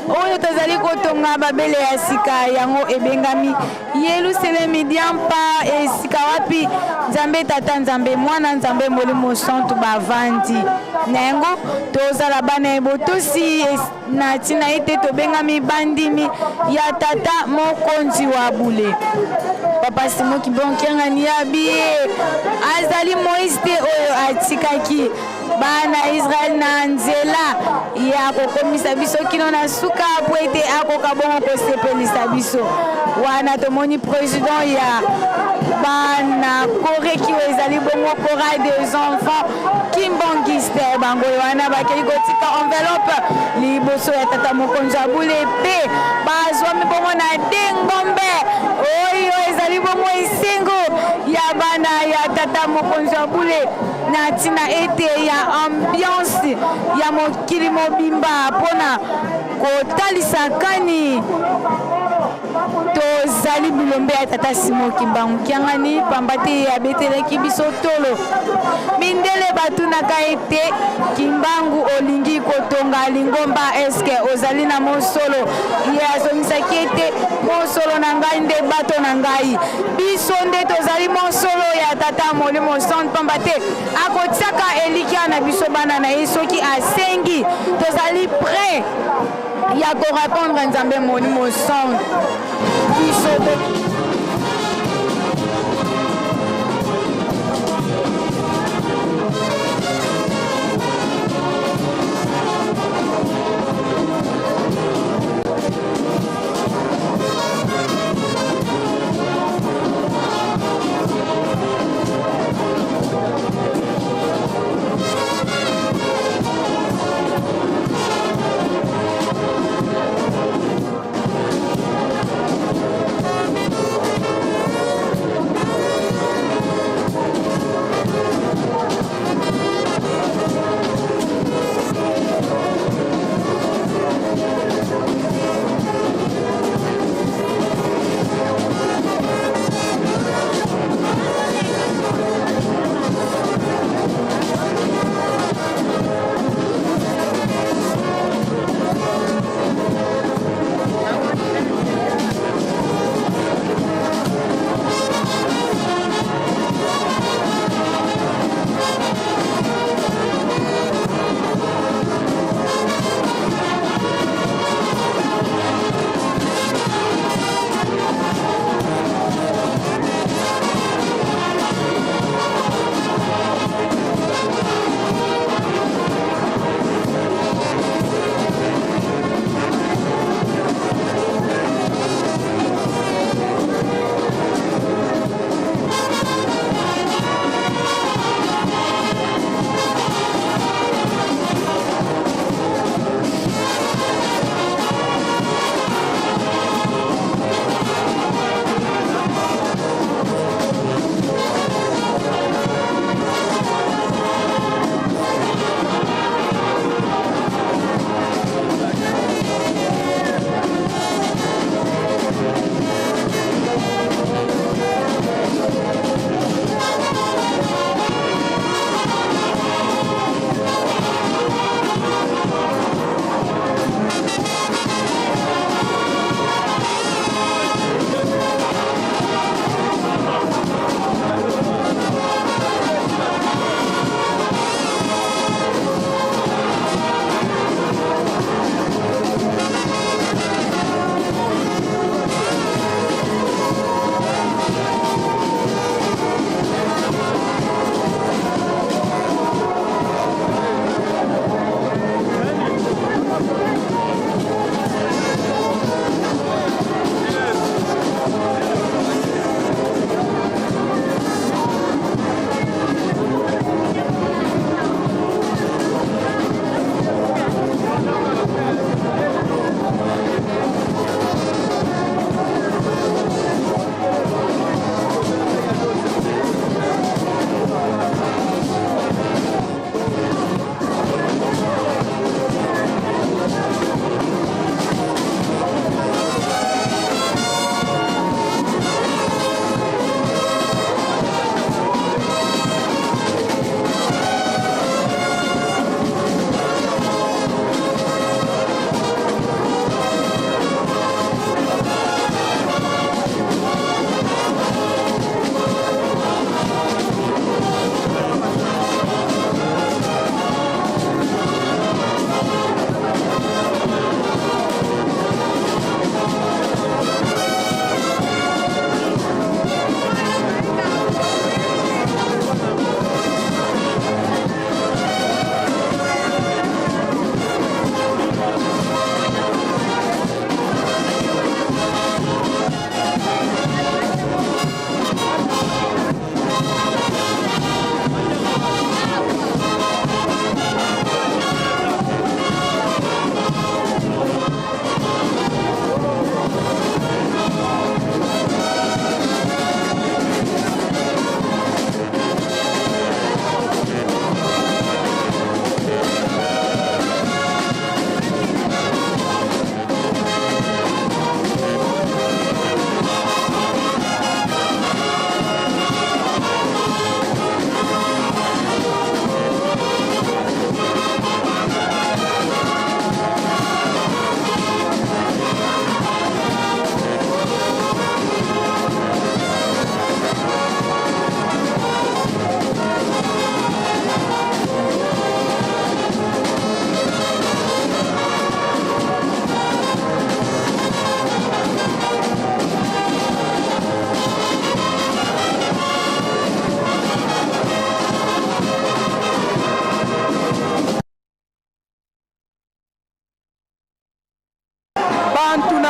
N: Oyo tozali kotonga babele ya sika, yango ebengami Yelusalemi diampa, esika wapi Nzambe Tata, Nzambe Mwana, Nzambe Molimo Santu bavandi. Na yango tozala bana ya botosi na ntina ete tobengami bandimi ya tata mokonzi wa bule. Papa Simo Kimbangu Kiangani ya biye azali Moïse te oyo atikaki bana Israele na nzela ya kokomisa biso kino na suka po ete akoka bongo kosepelisa biso. Wana tomoni président ya bana koreki oyo ezali bongo chorale des enfants kimbangiste. Bango wana bakei kotika enveloppe liboso ya tata mokonzi ya bule, mpe bazwami bongo na dengombe oyo ezali bongo esengo ya bana ya tata mokonzi ya bule, na ntina ete ya ambiance ya mokili mobimba mpona kotalisa kani tozali bilombe ya tata Simo Kimbangu Kiangani, pamba te ye abetelaki biso tolo. Mindele batunaka ete: "Kimbangu, olingi kotonga lingomba, eske ozali na mosolo?" Ye azongisaki ete: "Mosolo na ngai nde bato na ngai." Biso nde tozali mosolo ya tata Molimo Santu, pamba te akotiaka elikya na biso bana na ye. Soki asengi, tozali prêt ya korépondre Nzambe Molimo Santu. Biso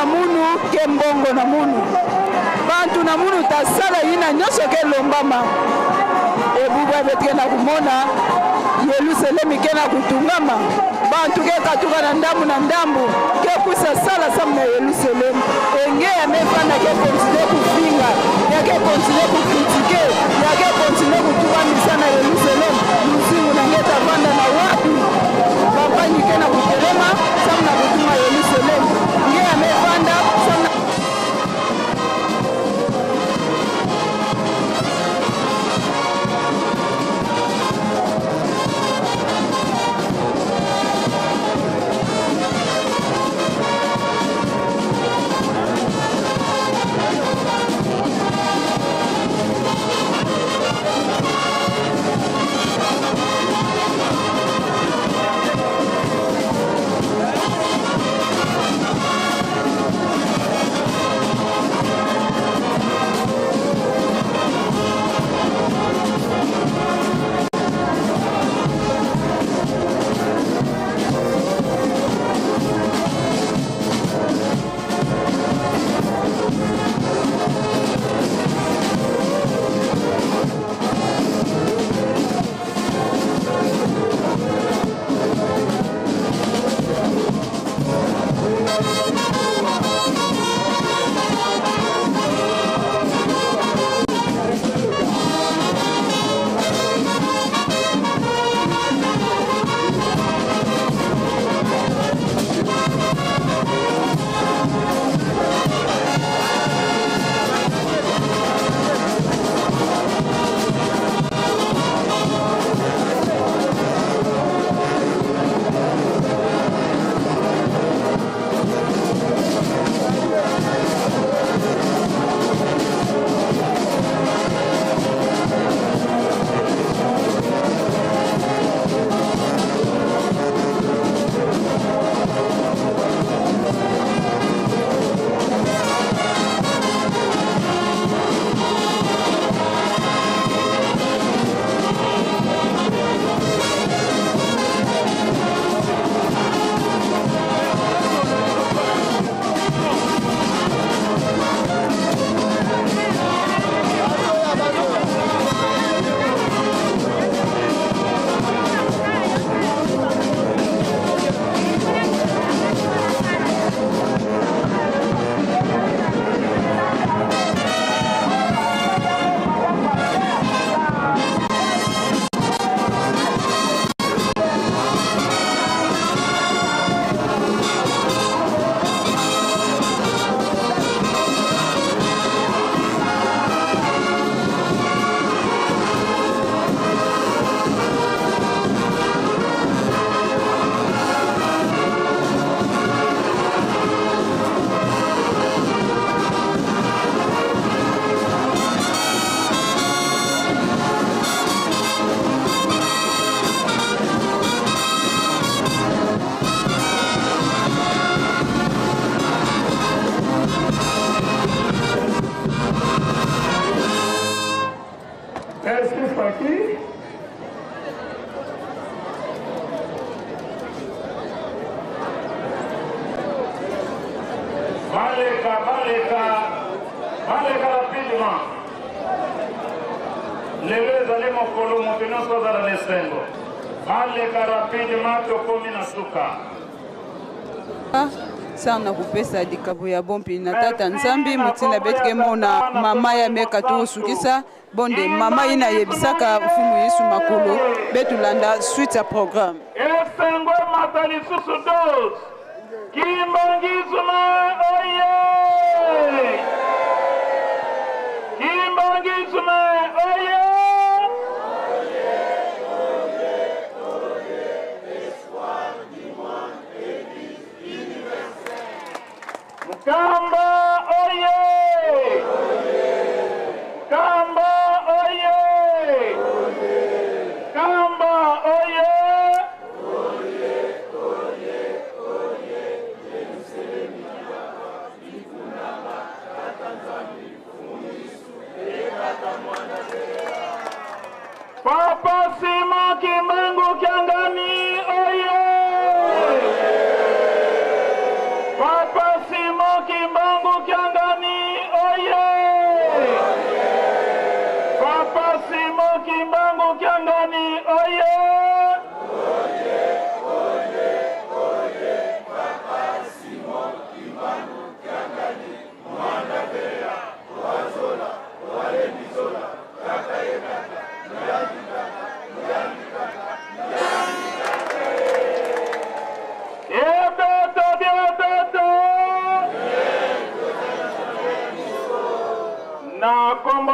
K: na munu ke mbongo na munu. Bantu na munu tasala yina nyonso ke lombama. Ebubwa betike na kumona Yelusalemi ke na kutungama. Bantu ke katuka na ndambu na ndambu ke kusa sala samu na Yelusalemi. Enge ya mefanda ke continue kufinga, ya ke continue kukritike, ya ke continue kutuba misa na Yelusalemi. Luzingu na nge tavanda na wapi? Bampanyi ke na kutelema samu na kutunga Yelusalemi. Nge ya mefanda samu na
O: Merci Francky. Baleka, baleka, baleka rapidement. Lelo ezali mokolo moto nyonso azala na esengo. Baleka rapidement, tokomi na suka.
K: Sana kopesa likabo ya bompi na tata Nzambi motinda betike mona mama ya meka tosukisa bonde mama ye nayebisaka mfumu Yesu makolo betulanda suite ya programme.
O: Esengo emata lisusu dose Kimbangisme oye! Kimbangisme oye! Nkamba oye! Nkamba oye! Nkamba oye!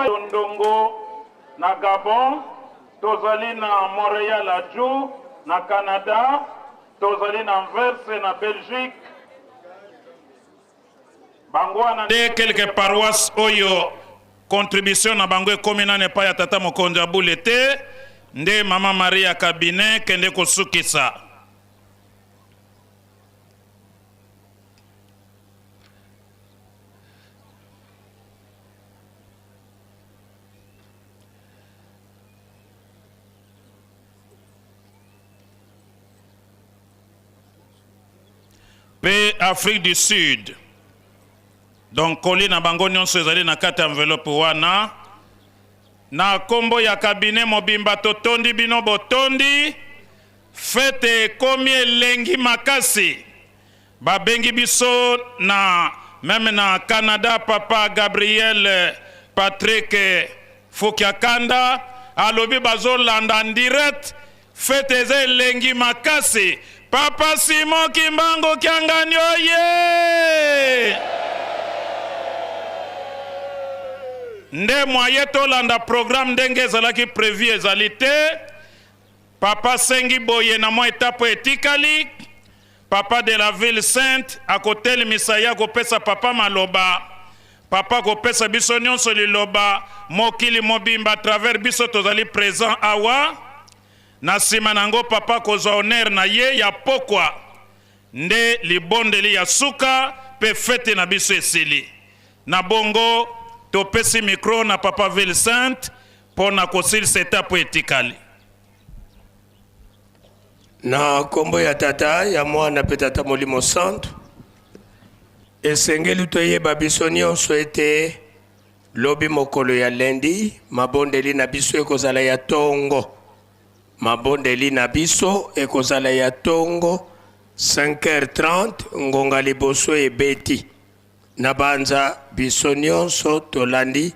P: Ndongo na Gabon, tozali na Montreal Adjou na Canada, tozali na Anvers na Belgique. Bango wana nde quelques paroisses oyo contribution na bango ekomi nanu epai ya tata mokonzi ya bule te, nde mama Maria Kabine kende kosukisa. Pe Afrique du Sud. Donc colis na bango nyonso ezali na kati ya enveloppe wana. Na kombo ya cabinet mobimba totondi bino botondi. Fete ekomi elengi makasi. Babengi biso na meme na Canada papa Gabriel Patrick Fukiakanda alobi bazolanda en direct fete eza elengi makasi. Papa Simon Kimbangu Kiangani oye! Nde moyen tolanda programme ndenge ezalaki prevu ezali te. Papa asengi boye na mwa etape oyo etikali, Papa de la ville sainte akotelemisa ye akopesa Papa maloba, Papa akopesa biso nionso liloba, mokili mobimba à travers biso tozali present awa, na sima na yango Papa akozwa honneur na ye ya pokwa nde libondeli ya suka pe feti na biso esili. Na bongo topesi micro na Papa ville sainte Mpo na kosilisa etape oyo etikali.
C: Na nkombo ya Tata, ya Mwana mpe Tata Molimo Santu, esengeli toyeba biso nyonso ete lobi mokolo ya lundi mabondeli na biso ekozala ya tongo. Mabondeli na biso ekozala ya tongo 5h30 ngonga liboso ebeti. Nabanza biso nionso tolandi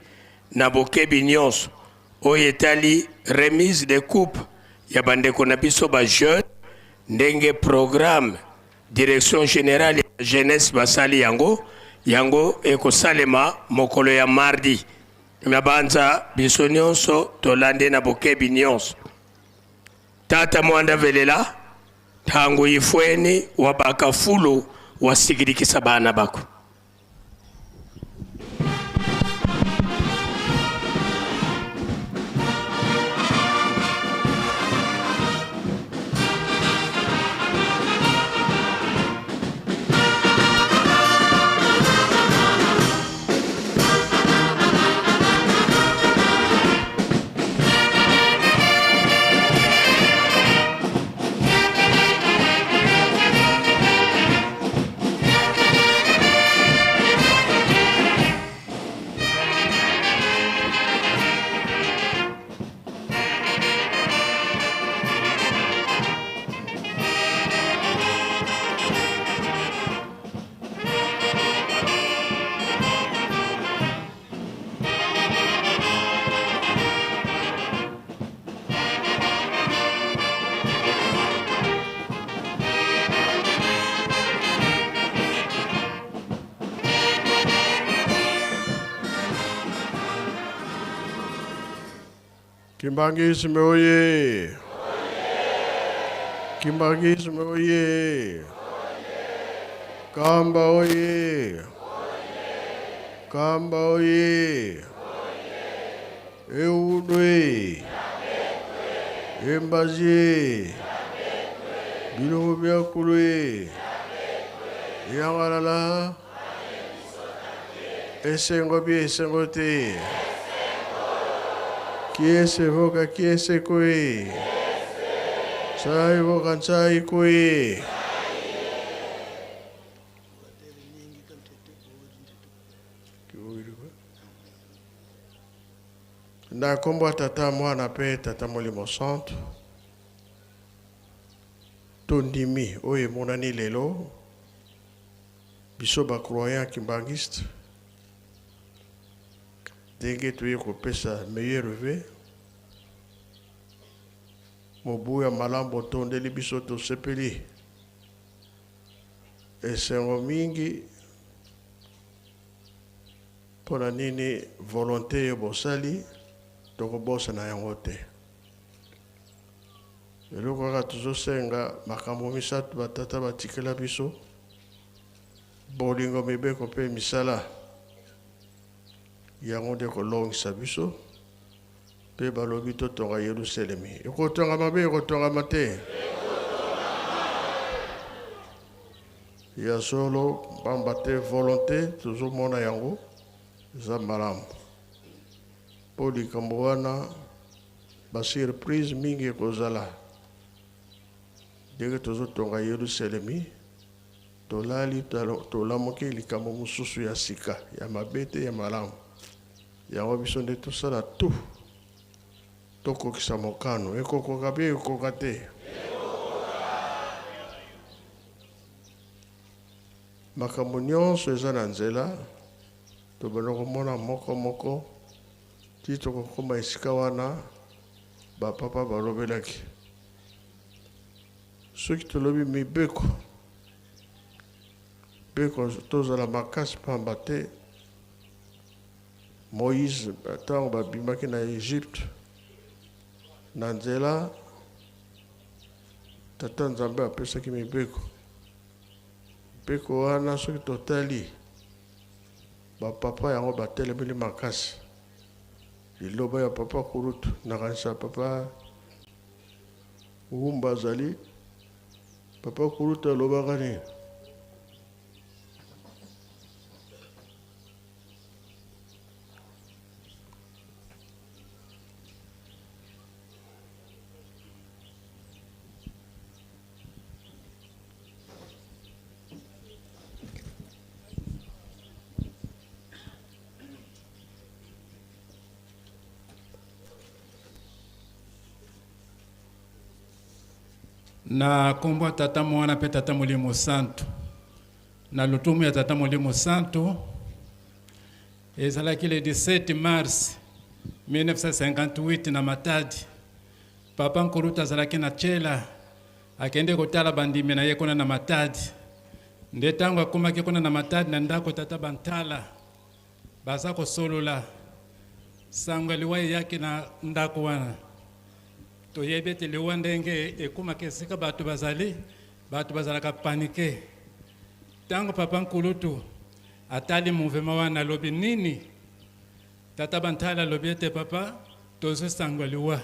C: na bokebi nionso oyo etali remise de coupe ya bandeko na biso ba jeunes ndenge programme direction generale ya jeunesse basali yango, yango ekosalema mokolo ya mardi. Nabanza biso nionso tolandi na bokebi nionso. Tata Muanda Velela, Tango ifweni wa bakafulu wasikilikisa bana bako.
Q: Kimbanguisme oye! Kimbanguisme oye! Kamba oye! Kamba oye! Eudwe! Embazie! Bilongo bya kulwe! Yangalala! Esengo bi esengo te! Kiese voka kiese kue! Sai voka sai kue! Na nkombo ya Tata, Mwana mpe Tata Molimo Santu, tondimi oyo emonani lelo, biso ba croyants kimbanguistes, ndenge toye kopesa meilleur vœu, mobu ya malamu botondeli biso, tosepeli esengo mingi. Mpo na nini volonte oyo bosali tokobosana yango te. Eloko kaka tozosenga makambo misatu batata batikela biso, bolingo, mibeko mpe misala. Yango nde ekolongisa biso. Mpe balobi totonga Yelusalemi. Ekotongama mpe ekotongama te? Ya solo, pamba te volonte tozomona yango eza malamu. Mpo likambo wana ba surprise mingi ekozala ndenge tozotonga Yelusalemi. Tolali tolamuki likambo mosusu ya sika, ya mabe te, ya malamu. Yango biso nde tosala tout tokokisa mokano. Ekokoka mpe ekokoka te. Makambo nyonso eza na nzela, tobanda komona moko moko ti tokokoma esika wana bapapa balobelaki. Soki tolobi mibeko, mibeko tozala makasi pamba te Moïse ntango babimaki na Egypte na nzela Tata Nzambe apesaki mibeko. Mibeko wana soki totali bapapa yango batelemeli makasi. Liloba ya papa Kurutu, nakanisa papa Wumba azali papa Kurutu alobaka nini?
R: Na nkombo ya Tata, Mwana mpe Tata Molimo Santu. Na lotomo ya Tata Molimo Santu, ezalaki le 17 mars 1958 na Matadi. Papa Nkulutu azalaki na Tshela, akende kotala bandimi na ye kuna na Matadi. Nde ntango akomaki kuna na Matadi na ndako Tata Bantala, baza kosolola, sango ya liwa eyaki na ndako wana. Toyebi ete liwa ndenge ekomaka esika bato bazali, bato bazalaka panike. Tango papa nkulutu atali mouvement wana alobi nini? Tata Bantala alobi ete papa tozwi sango ya liwa.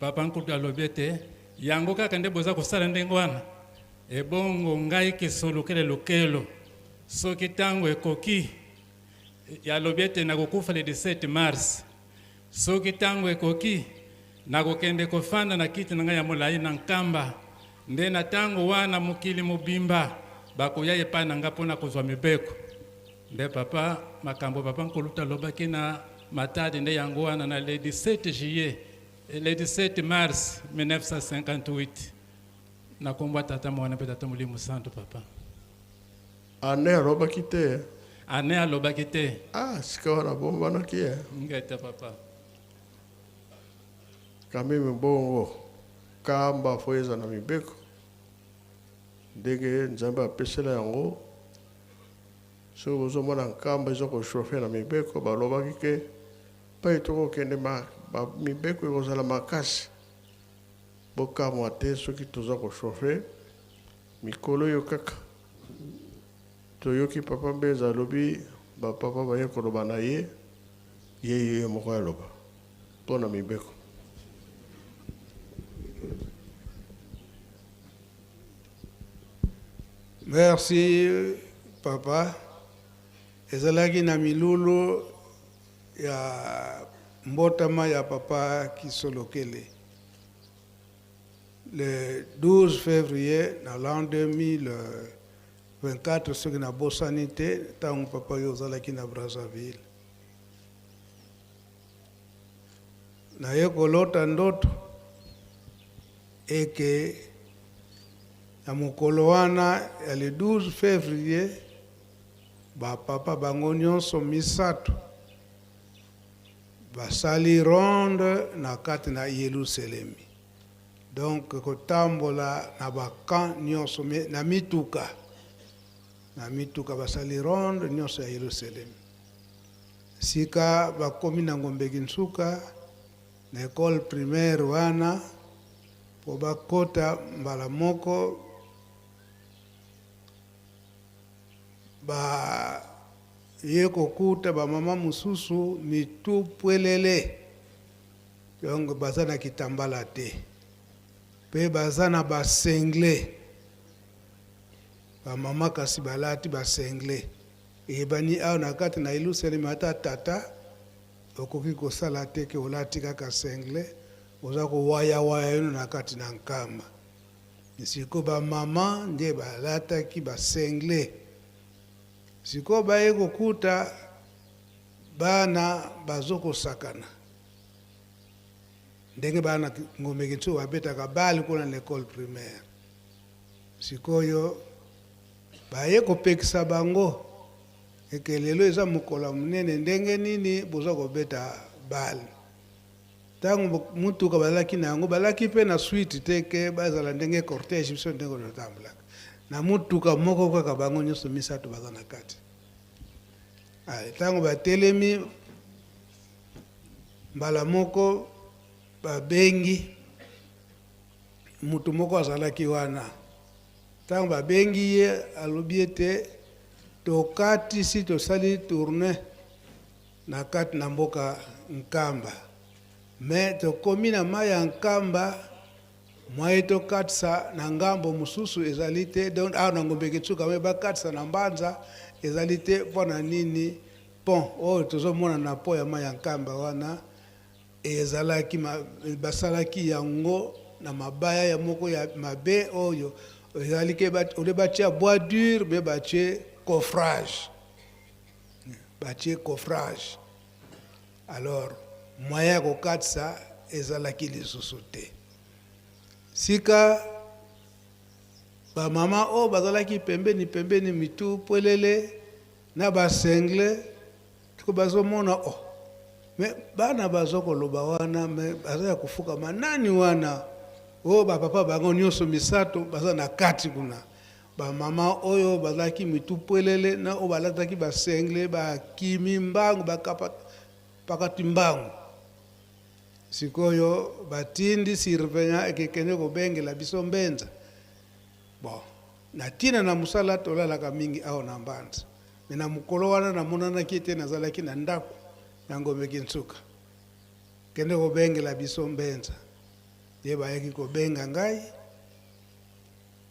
R: Papa nkulutu alobi ete yango kaka nde boza kosala ndenge wana? Ebongo ngai kisolokele lokelo soki tango ekoki, alobi ete nakokufa le 17 mars. Soki tango ekoki, nakokende kofanda na kiti na ngai ya molayi na Nkamba, nde na tango wana mokili mobimba bakoya epai na ngai mpo na kozwa mibeko. Nde papa, makambo papa Nkulutu alobaki na Matadi nde yango wana na le 17 juillet, le 17 mars 1958. Na kombo ya Tata, Mwana mpe Tata Molimo Santu, papa.
Q: Annee alobaki te.
R: Annee alobaki te.
Q: Ah, sika wana abombanaki eh.
R: Ngeta papa.
Q: Quand même bongo kamba fo eza na mibeko ndenge Nzambe apesela yango. Soki bozomona nkamba eza kochauffe na mibeko, balobaki ke pai tokokende mibeko ekozala makasi. Bokamwa te soki toza kochauffe mikolo oyo kaka. Toyoki papa Mbenza alobi ba papa baye koloba na ye, ye ye moko aloba mpo na mibeko.
D: Merci papa, ezalaki na milulu ya mbotama ya papa Kisolokele le 12 février na l'an 2024 soki nabosani te, ntango papa yo ozalaki na Brazzaville. Naye kolota ndoto eke na mokolo wana ya le 12 février ba papa bango nyonso misato basali ronde na kati na Yelusalemi. Donc kotambola na ba camp nyonso na mituka, na mituka basali ronde nyonso ya Yelusalemi. Sika bakomi na Ngombe Kinsuka na ecole primaire wana po bakota mbala moko ba ye kokuta ba mama mosusu mitu pwelele donc baza na kitambala te pe baza na ba singlet ba mama kasi balati ba singlet eyebani awa na kati na Yelusalemi ata tata okoki kosala te ke olati kaka singlet oza kowayawaya yo na kati na nkamba. Sikoyo ba maman nde balataki ba singlet. Sikoyo baye kokuta bana bazo kosakana ndenge bana Ngombe Kinsuka babetaka balle kuna na ecole primaire. Sikoyo baye kopekisa bango eke lelo eza mokolo ya monene ndenge nini boza kobeta balle. Tango mutuka bazalaki na yango, bazalaki pe na suite te ke bazala ndenge cortège biso ndenge totambolaka. Na mutuka moko kaka bango nionso misatu baza na kati. Allez, tango batelemi mbala moko babengi mutu moko azalaki wana. Tango babengi ye alobi ete tokatisi tosali tournee na kati na mboka Nkamba mais tokomi na mayi ya Nkamba moyen tokatisa na ngambo mosusu ezali te donc awa na Ngombe Kitsuka mais bakatisa na Mbanza ezali te mpo na nini pont oyo tozomona na pont ya mayi ya Nkamba wana ezalaki basalaki yango na mabaya ya moko ya mabe oyo ezali ke ole batia bois dur mais batie coffrage. Batie coffrage alors moyen ya kokatisa ezalaki lisusu te. Sika ba mama oyo bazalaki pembeni pembeni mitu pwelele na ba single tiko bazomona oh mais bana bazo koloba wana mais baza ya kofukama nani wana oyo ba papa bango nionso misato baza na kati kuna. Ba mama oyo bazalaki mitu pwelele na oyo balataki ba sengle bakimi mbangu ba pakati mbangu. Sikoyo batindi surveillant eke kende kobengela biso Mbenza. Bon, na tina na mosala tolalaka mingi awa na Mbanza. Mais na mokolo wana namonanaki ete nazalaki na ndako na Ngombe Kinsuka. Kende kobengela biso Mbenza. Ye bayaki kobenga ngai.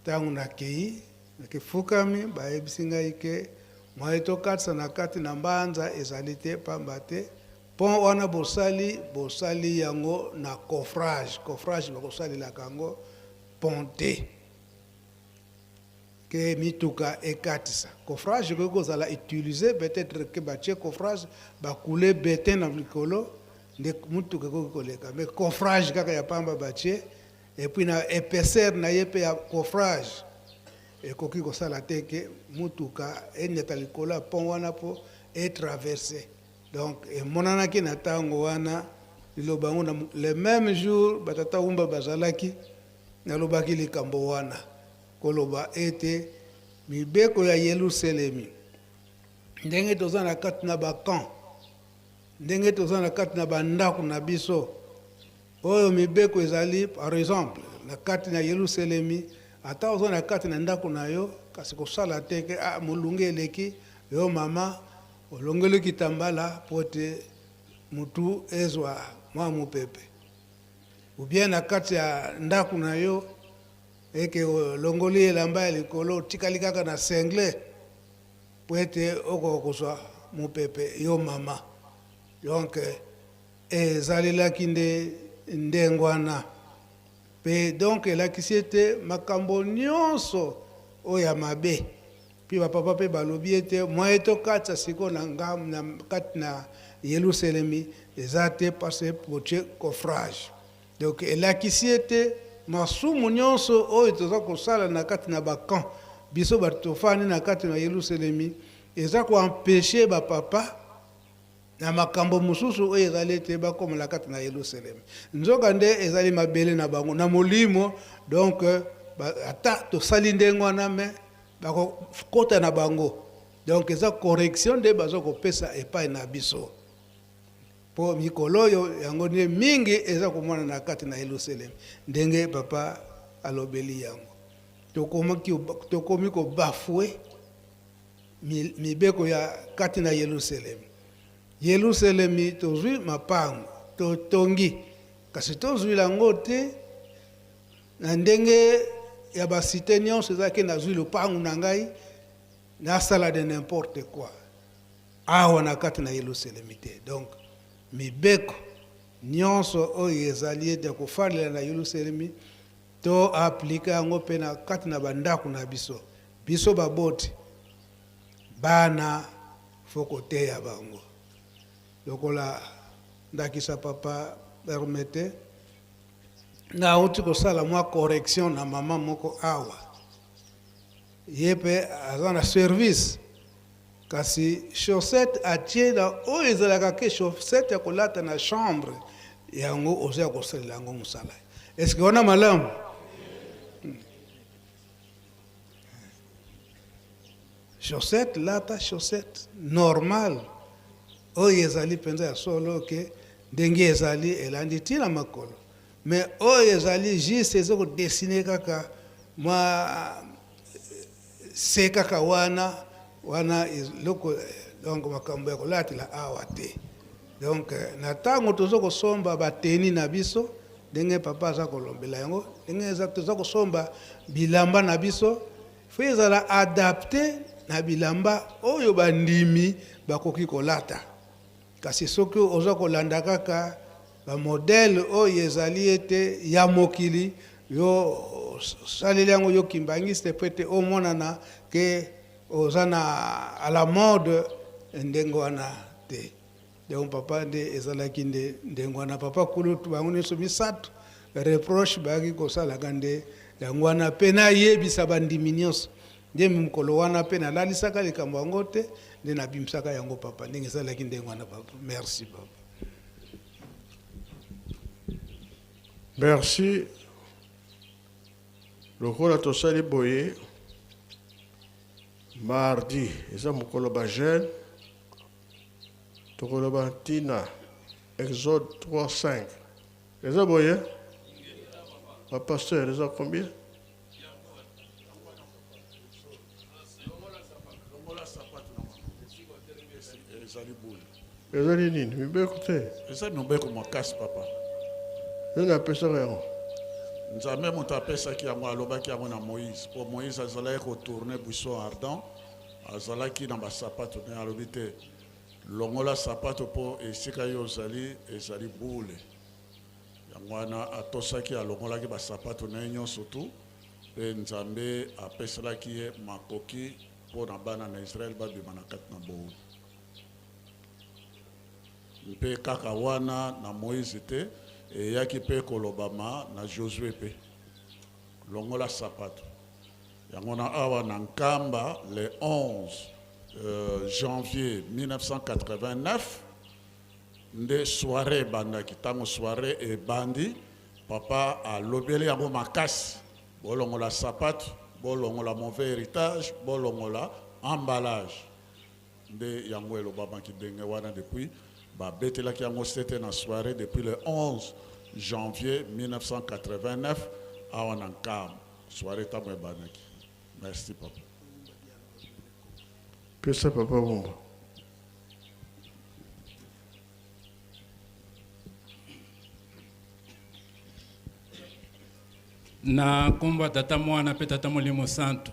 D: Tango nakeyi, nakifukami, bayebisi ngai ke moyen tokatisa na kati na Mbanza ezali te pamba te pont wana bosali, bosali yango na coffrage, coffrage bakosalelaka yango pont te ke mituka ekatisa. Coffrage ekoki kozala utiliser peut-etre ke batie coffrage, ba couler betin na likolo nde mutuka ekoki koleka mais coffrage kaka ya pamba batie Et puis na epaisseur na ye pe ya coffrage ekoki kosala te ke mutuka enyata likolo ya pont wana po e traverser. Donc emonanaki na tango wana liloba yango na le meme jour ba tata wumba bazalaki nalobaki likambo wana koloba ete mibeko ya Yeluselemi ndenge toza na kati na ba camps ndenge toza na kati na ba ndako na biso Oyo mibeko ezali, par exemple, na kati na Yeluselemi, ata oza na kati na ndako na yo, kasi kosala te ke ah, molunge eleki, yo mama olongoli kitambala mpo ete mutu ezwa mwa mopepe. Ou bien na kati ya ndako na yo, eke olongoli elamba ya likolo, otikali kaka na singlet mpo ete okoka kozwa mopepe, yo mama. Donc, Ezalelaki nde ndengwana. Pe donc elakisi ete makambo nionso oyo ya mabe, pe ba papa pe balobi ete moyen tokatisa sikoyo na ngambo na kati na Yeluselemi eza te parce que botie coffrage. Donc elakisi ete masumu nionso oyo toza kosala na kati na ba camps, biso batu tofandi na kati na Yeluselemi, eza ko empecher ba papa Na makambo mosusu oyo ezali ete bakoma na kati na Yelusaleme. Nzokande ezali mabele na bango na molimo, donc ata tosali ndenge wana mais bakokota na bango. Donc eza correction nde baza kopesa epai na biso. Mpo mikolo oyo yango nde mingi eza komonana kati na Yelusalemi, ndenge papa alobeli yango. Tokomaki, tokomi kobafue mibeko ya kati na Yelusalemi. Yelusalemi tozwi mapango, totongi, kasi tozwi yango te na ndenge ya basite nyonso ezalaki nazwi lopango na ngai nasala de n'importe quoi awa na kati na Yelusalemi te. Donc mibeko nyonso oyo ezali ete kofalela na Yelusalemi to aplike yango mpe na kati na bandako na biso. Biso baboti, bana fo koteya bango lokola ndakisa papa permete nauti kosala mwa correction na mama moko awa, ye mpe aza na service, kasi chaussette atie na oyo ezalaka ke chaussette ya kolata na chambre, yango oza ya kosalela yango mosala. Eske wana malamu? Chaussette, lata chaussette normal oyo ezali mpenza ya solo ke ndenge ezali elandi ntina makolo, mais oyo ezali juste eza kodesine kaka mwa se kaka wana wana eloko, donc makambo ya kolatela awa te. Donc na ntango toza kosomba bateni na biso, ndenge papa aza kolombela yango, ndenge eza toza kosomba bilamba na biso, fo ezala adapte na bilamba oyo bandimi bakoki kolata. Kasi soki oza kolanda kaka bamodele oyo ezali ete ya mokili, yo osaleli yango yo kimbangiste po ete omonana ke oza na à la mode, ndenge wana te. Donc papa nde ezalaki nde ndenge wana. Papa kulutu bango nyonso misato reproche bayaki kosalaka nde yango wana, mpe nayebisa bandimi nyonso nde mokolo wana mpe nalalisaka likambo yango te, nde nabimisaka yango papa ndenge ezalaki ndenge wana papa. Merci papa.
Q: Merci. Lokola tosali boye, mardi eza mokolo ba jeune, tokoloba ntina Exode 3 5 eza boye. Ba pasteur eza combien? Ezali nini? Mibeko te?
P: Eza mibeko makasi papa.
Q: Nani apesaka yango?
P: Nzambe moto apesaki yango, alobaki yango na Moïse, mpo Moïse azalaki kotourne buisson ardent, azalaki na basapato me alobi te, longola sapato mpo esika yo ozali ezali bule. Yango wana atosaki, alongolaki basapato na ye nyonso tu, mpe Nzambe apeselaki ye makoki mpo na bana na Israele babima na kati na bowumbu. Mpe kaka wana na Moïse te, eyaki mpe kolobama na Josue mpe, longola sapato. Yango na awa na Nkamba le 11 janvier 1989 nde soiree ebandaki. Ntango soiree ebandi, papa alobeli yango makasi, bolongola sapato, bolongola mauvais héritage, bolongola emballage. Nde yango elobamaki ndenge wana depuis babetelaki yango sete na soiree depuis le 11 janvier 1989 awa na Nkamba, soiree ntango ebandaki. Merci papa.
Q: Pesa papa Bumba.
R: Na nkombo ya Tata, Mwana mpe Tata Molimo Santu.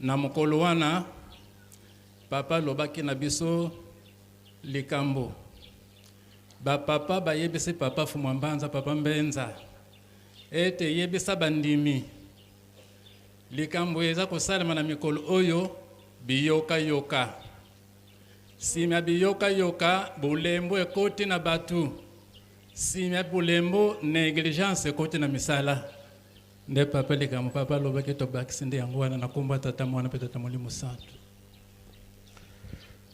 R: Na mokolo wana papa alobaki na biso likambo. Bapapa bayebisi papa Fumwa Mbanza, papa Mbenza, ete yebisa bandimi likambo eza kosalema na mikolo oyo, biyokayoka. Nsima ya biyokayoka, bolembo ekoti na bato. Nsima ya bolembo, negligence ekoti na misala. Nde papa likambo papa alobaki tobakisi nde yango wana na nkombo ya Tata, Mwana mpe Tata Molimo Santu.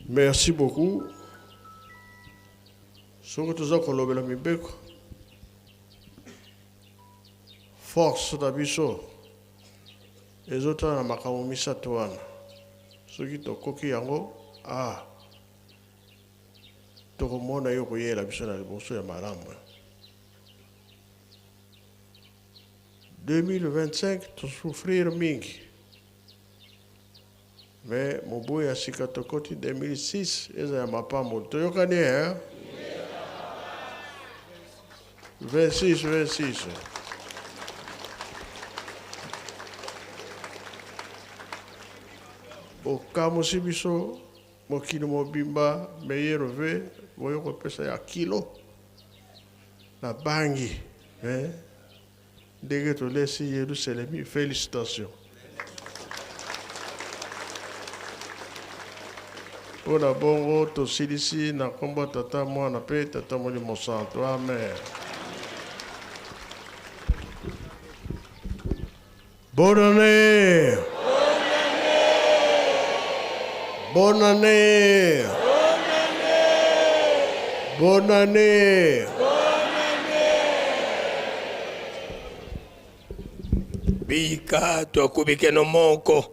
Q: Merci beaucoup. Soki toza kolobela mibeko, force na biso ezotala na makambo misato wana. Soki tokoki yango, ah. Tokomona yo koyela biso na liboso ya malamu. 2025 tosouffrir mingi mais mobu ya sika tokoti 2006 eza ya mapamboli. Toyokani eh? 26 26. Bokamwisi biso mokili mobimba, meilleur vœu boye kopesa ya kilo na bangi eh? Ndenge tolesi Yelusalemi, felicitation mpo na bongo. Tosilisi na nkombo ya Tata, Mwana mpe Tata Molimo Santo. Amen. Bonne année! Bonne année! Bonne année!
C: Bika twakubikeno moko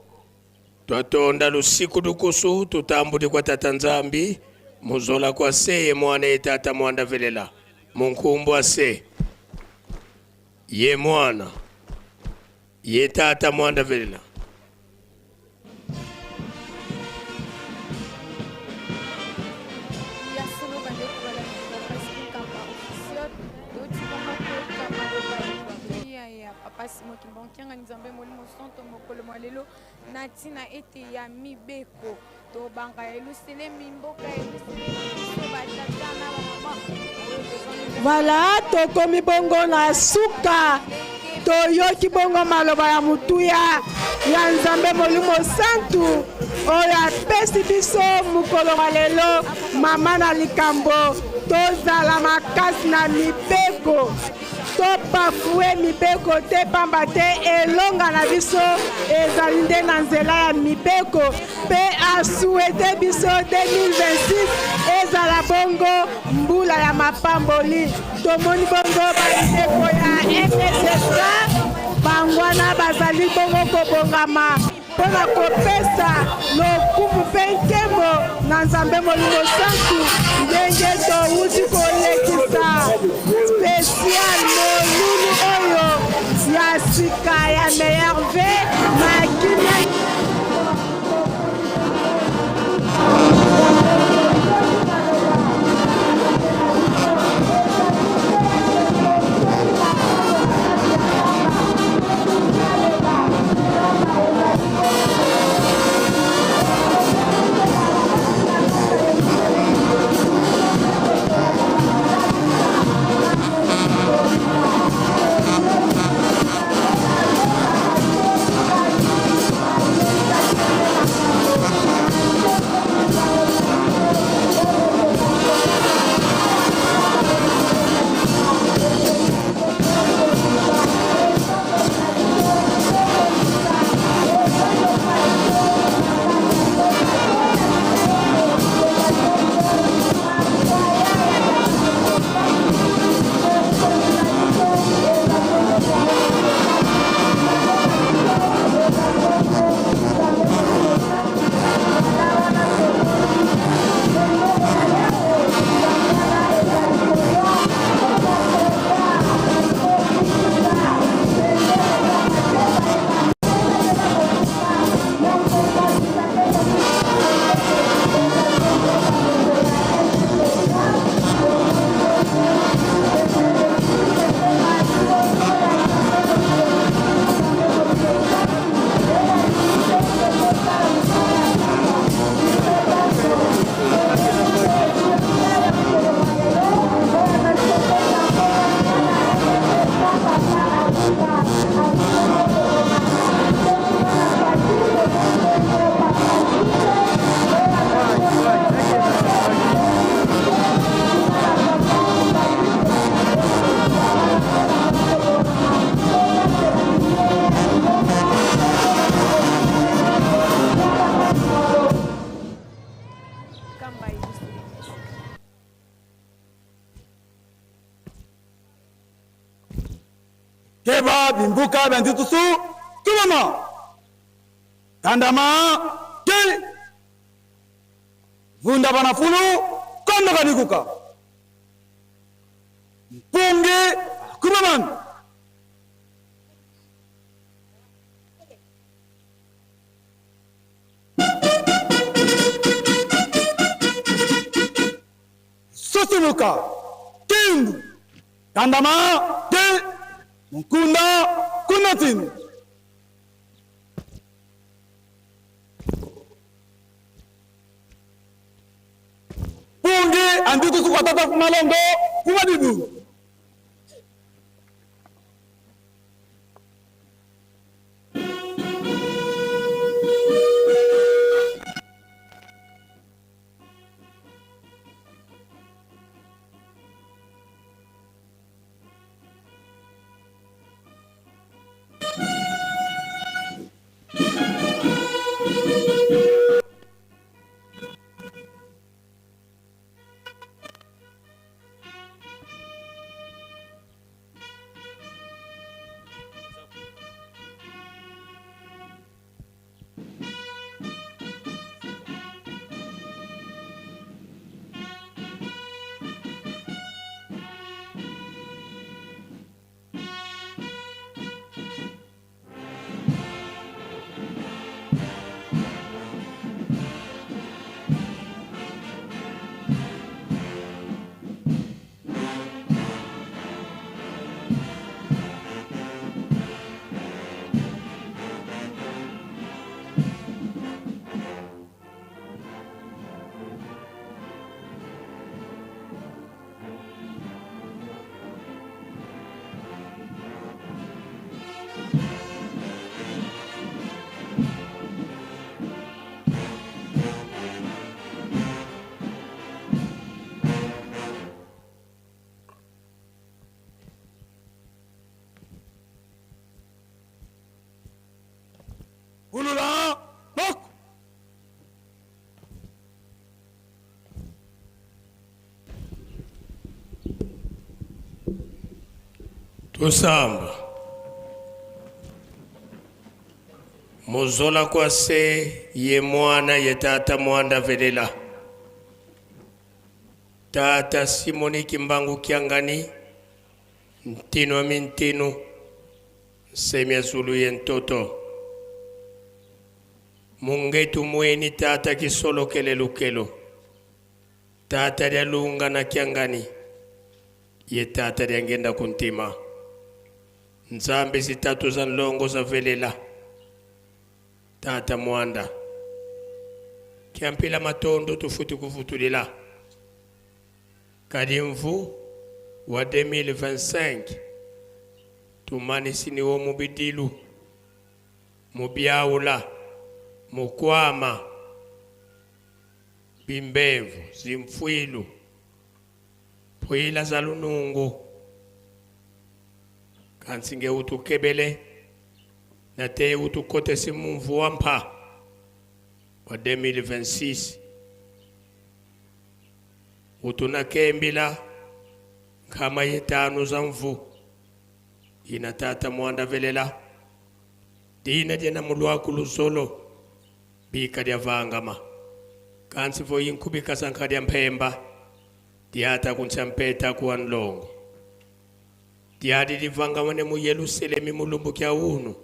C: twatonda lusiku dukusu tutambudi kwa tata Nzambi muzola kwa se ye mwana ye tata mwanda velela munkumbu ase ye mwana ye tata mwanda velela.
N: Ya solo bandeko balandi ba Presse Nkamba officiel, touti bongo koyoka maloba ya liteya ya Papa Simon Kimbangu Kiangani Nzambe Molimo Santo mokolo mwa lelo na ntina ete ya mibeko tobanga Yelusalemi mboka Yelusalemi biso batata na bamama.
K: Voilà, tokomi bongo na suka. Toyoki bongo maloba ya motuya ya Nzambe Molimo Santu oyo apesi biso mokolo ya lelo. Mama na likambo, tozala makasi na mibeko, tobafue mibeko te, pamba te elonga na biso ezali nde na nzela ya mibeko. Mpe asuete biso 2026 ezala bongo mbula ya mapamboli. Tomoni bongo bandeko ya FSSK bango wana bazali bongo kobongama mpo na kopesa lokumu mpe nkembo na Nzambe Molimo Santu, ndenge towuti kolekisa spesial molulu oyo ya sika ya meilleur vœu na kimia.
O: Keba bimbuka bia nzitusu tumama kandama te vunda bana fulu.
S: Kondoka dikuka. Mpungi kumamambi. Susuluka, Kindu, Kandama, Te, Mukunda, Kunatini. Pungi, Andiku Sukwatata Kumalongo, Kumadidu. Ulula, Bok.
C: Tusamba muzola kwase ye mwana ye tata mwanda velela tata Simoni Kimbangu Kiangani ntino mintinu nsemya zulu ye ntoto mungetu mweni tata kisolokele lukelo tata lya lunga na Kiangani ye tata lya ngenda kuntima nzambe zitatu za nlongo za velela tata mwanda kiampila matondo tufuti kuvutulila kadimvu wa 2025 tumanisiniwo mubidilu mubyaula mukwama bimbevu zimfwilu pwila za lunungu kansinge utukebele na te utukotesi mumvu wa mpa wa 2026 utunakembila nkama yetanu za mvu ina tata mwanda velela dina dyena mulwaku luzolo bika lya vangama kansi vo yinkubika sankha lya mpemba dyata kuntsa mpeta kuwa nlongo dyali livangama ne mu Yerusalemi mulumbu kya unu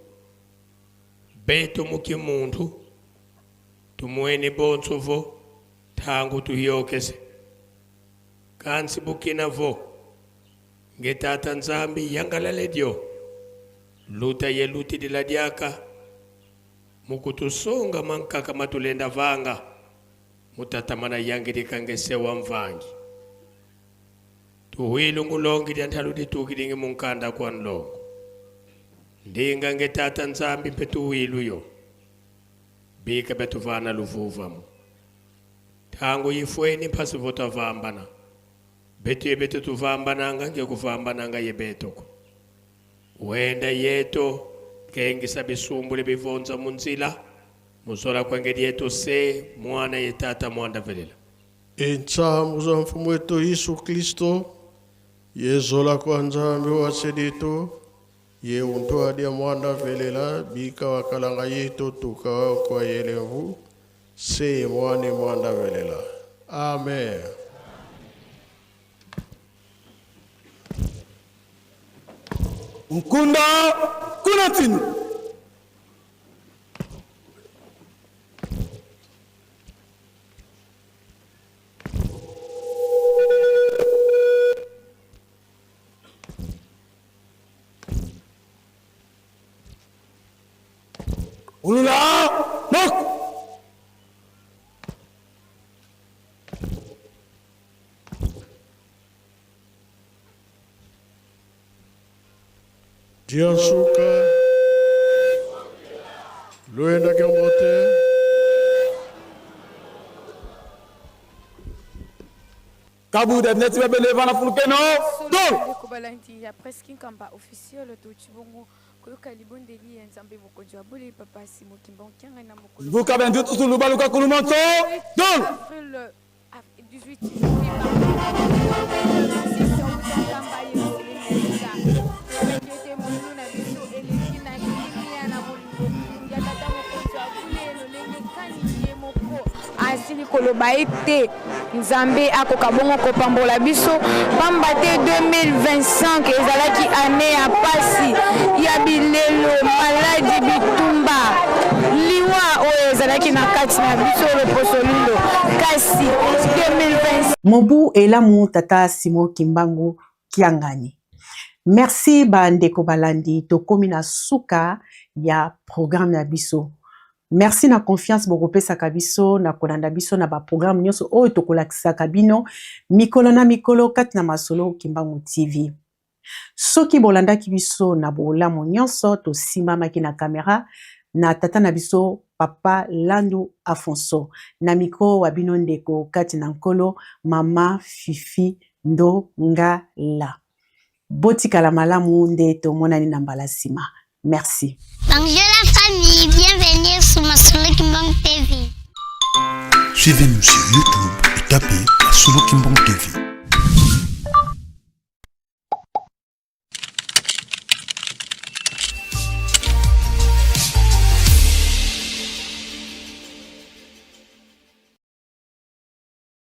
C: beto muki muntu tumuene bonso vo tangu tuhiyokese kansi bukina vo ngetata nzambi yangalale dyo luta ye luti dila dyaka mukutusonga mankaka matulenda vanga mutatamana yangilika ngesewa mvangi tuhilu ngulongi lya nthalu litukilingi munkanda kwa nlongo ndinga ngetata nzambi mpe tuhilu yo bika betuvana luvuvamu tangu yifweni mphasi votavambana betu yebetu tuvambananga ngekuvambananga yebetoko wenda yeto kengisa bisumbule bivonza munzila muzola kwengedi yetu se mwana ye tata mwanda velela
Q: Entsamu za mfumu wetu Yesu Kristo yezola kwa nzambi wa sedeto ye untu adia mwanda velela bika wakalanga yetu tukawa kwa yelevu se mwane mwanda velela. Amen.
S: Nkunda kuna ntinu. Ulula moko.
Q: Diansuka loyendaki yango te.
S: Kabuda neti babele vana fulukeno
N: to ndeko balandi ya Presse Kinkamba officiel, touti bongo koyoka libondeli ya Nzambe mokonzi wa bule, papa Simon Kimbangu Kiangani, na mokolo
S: Mvuka bendu tusulu baluka kulumonso dol
N: avril 18 janvier 2026, Nkamba Yerusalem ya sika. Toyebaki ete molulu na biso eleki na kimia na bolingo ya tata mokonzi wa bule, lolenge kani ye moko asili koloba ete Nzambe akoka bongo kopambola biso, pamba te 2025 ezalaki annee ya pasi, ya bilelo, maladi, bitumba, liwa oyo ezalaki na kati na biso loposo lindo, kasi 2025.
B: Mobu elamu tata Simon Kimbangu Kiangani. Merci ba ndeko balandi, tokomi na suka ya programme na biso. Merci na confiance bokopesaka biso na kolanda biso na ba programme nyonso oyo tokolakisaka bino mikolo na mikolo kati na masolo Kimbangu TV. Soki bolandaki biso na bolamu nyonso, tosimbamaki na camera na tata na biso papa Landu Afonso, na micro wa bino ndeko kati na Nkolo mama Fifi Ndongala. Botikala malamu nde tomonani na mbala sima. Merci.
I: Bonjour la famille, bienvenue sur Masolo Kimbangu TV.
A: Suivez-nous sur YouTube et tapez Masolo Kimbangu TV.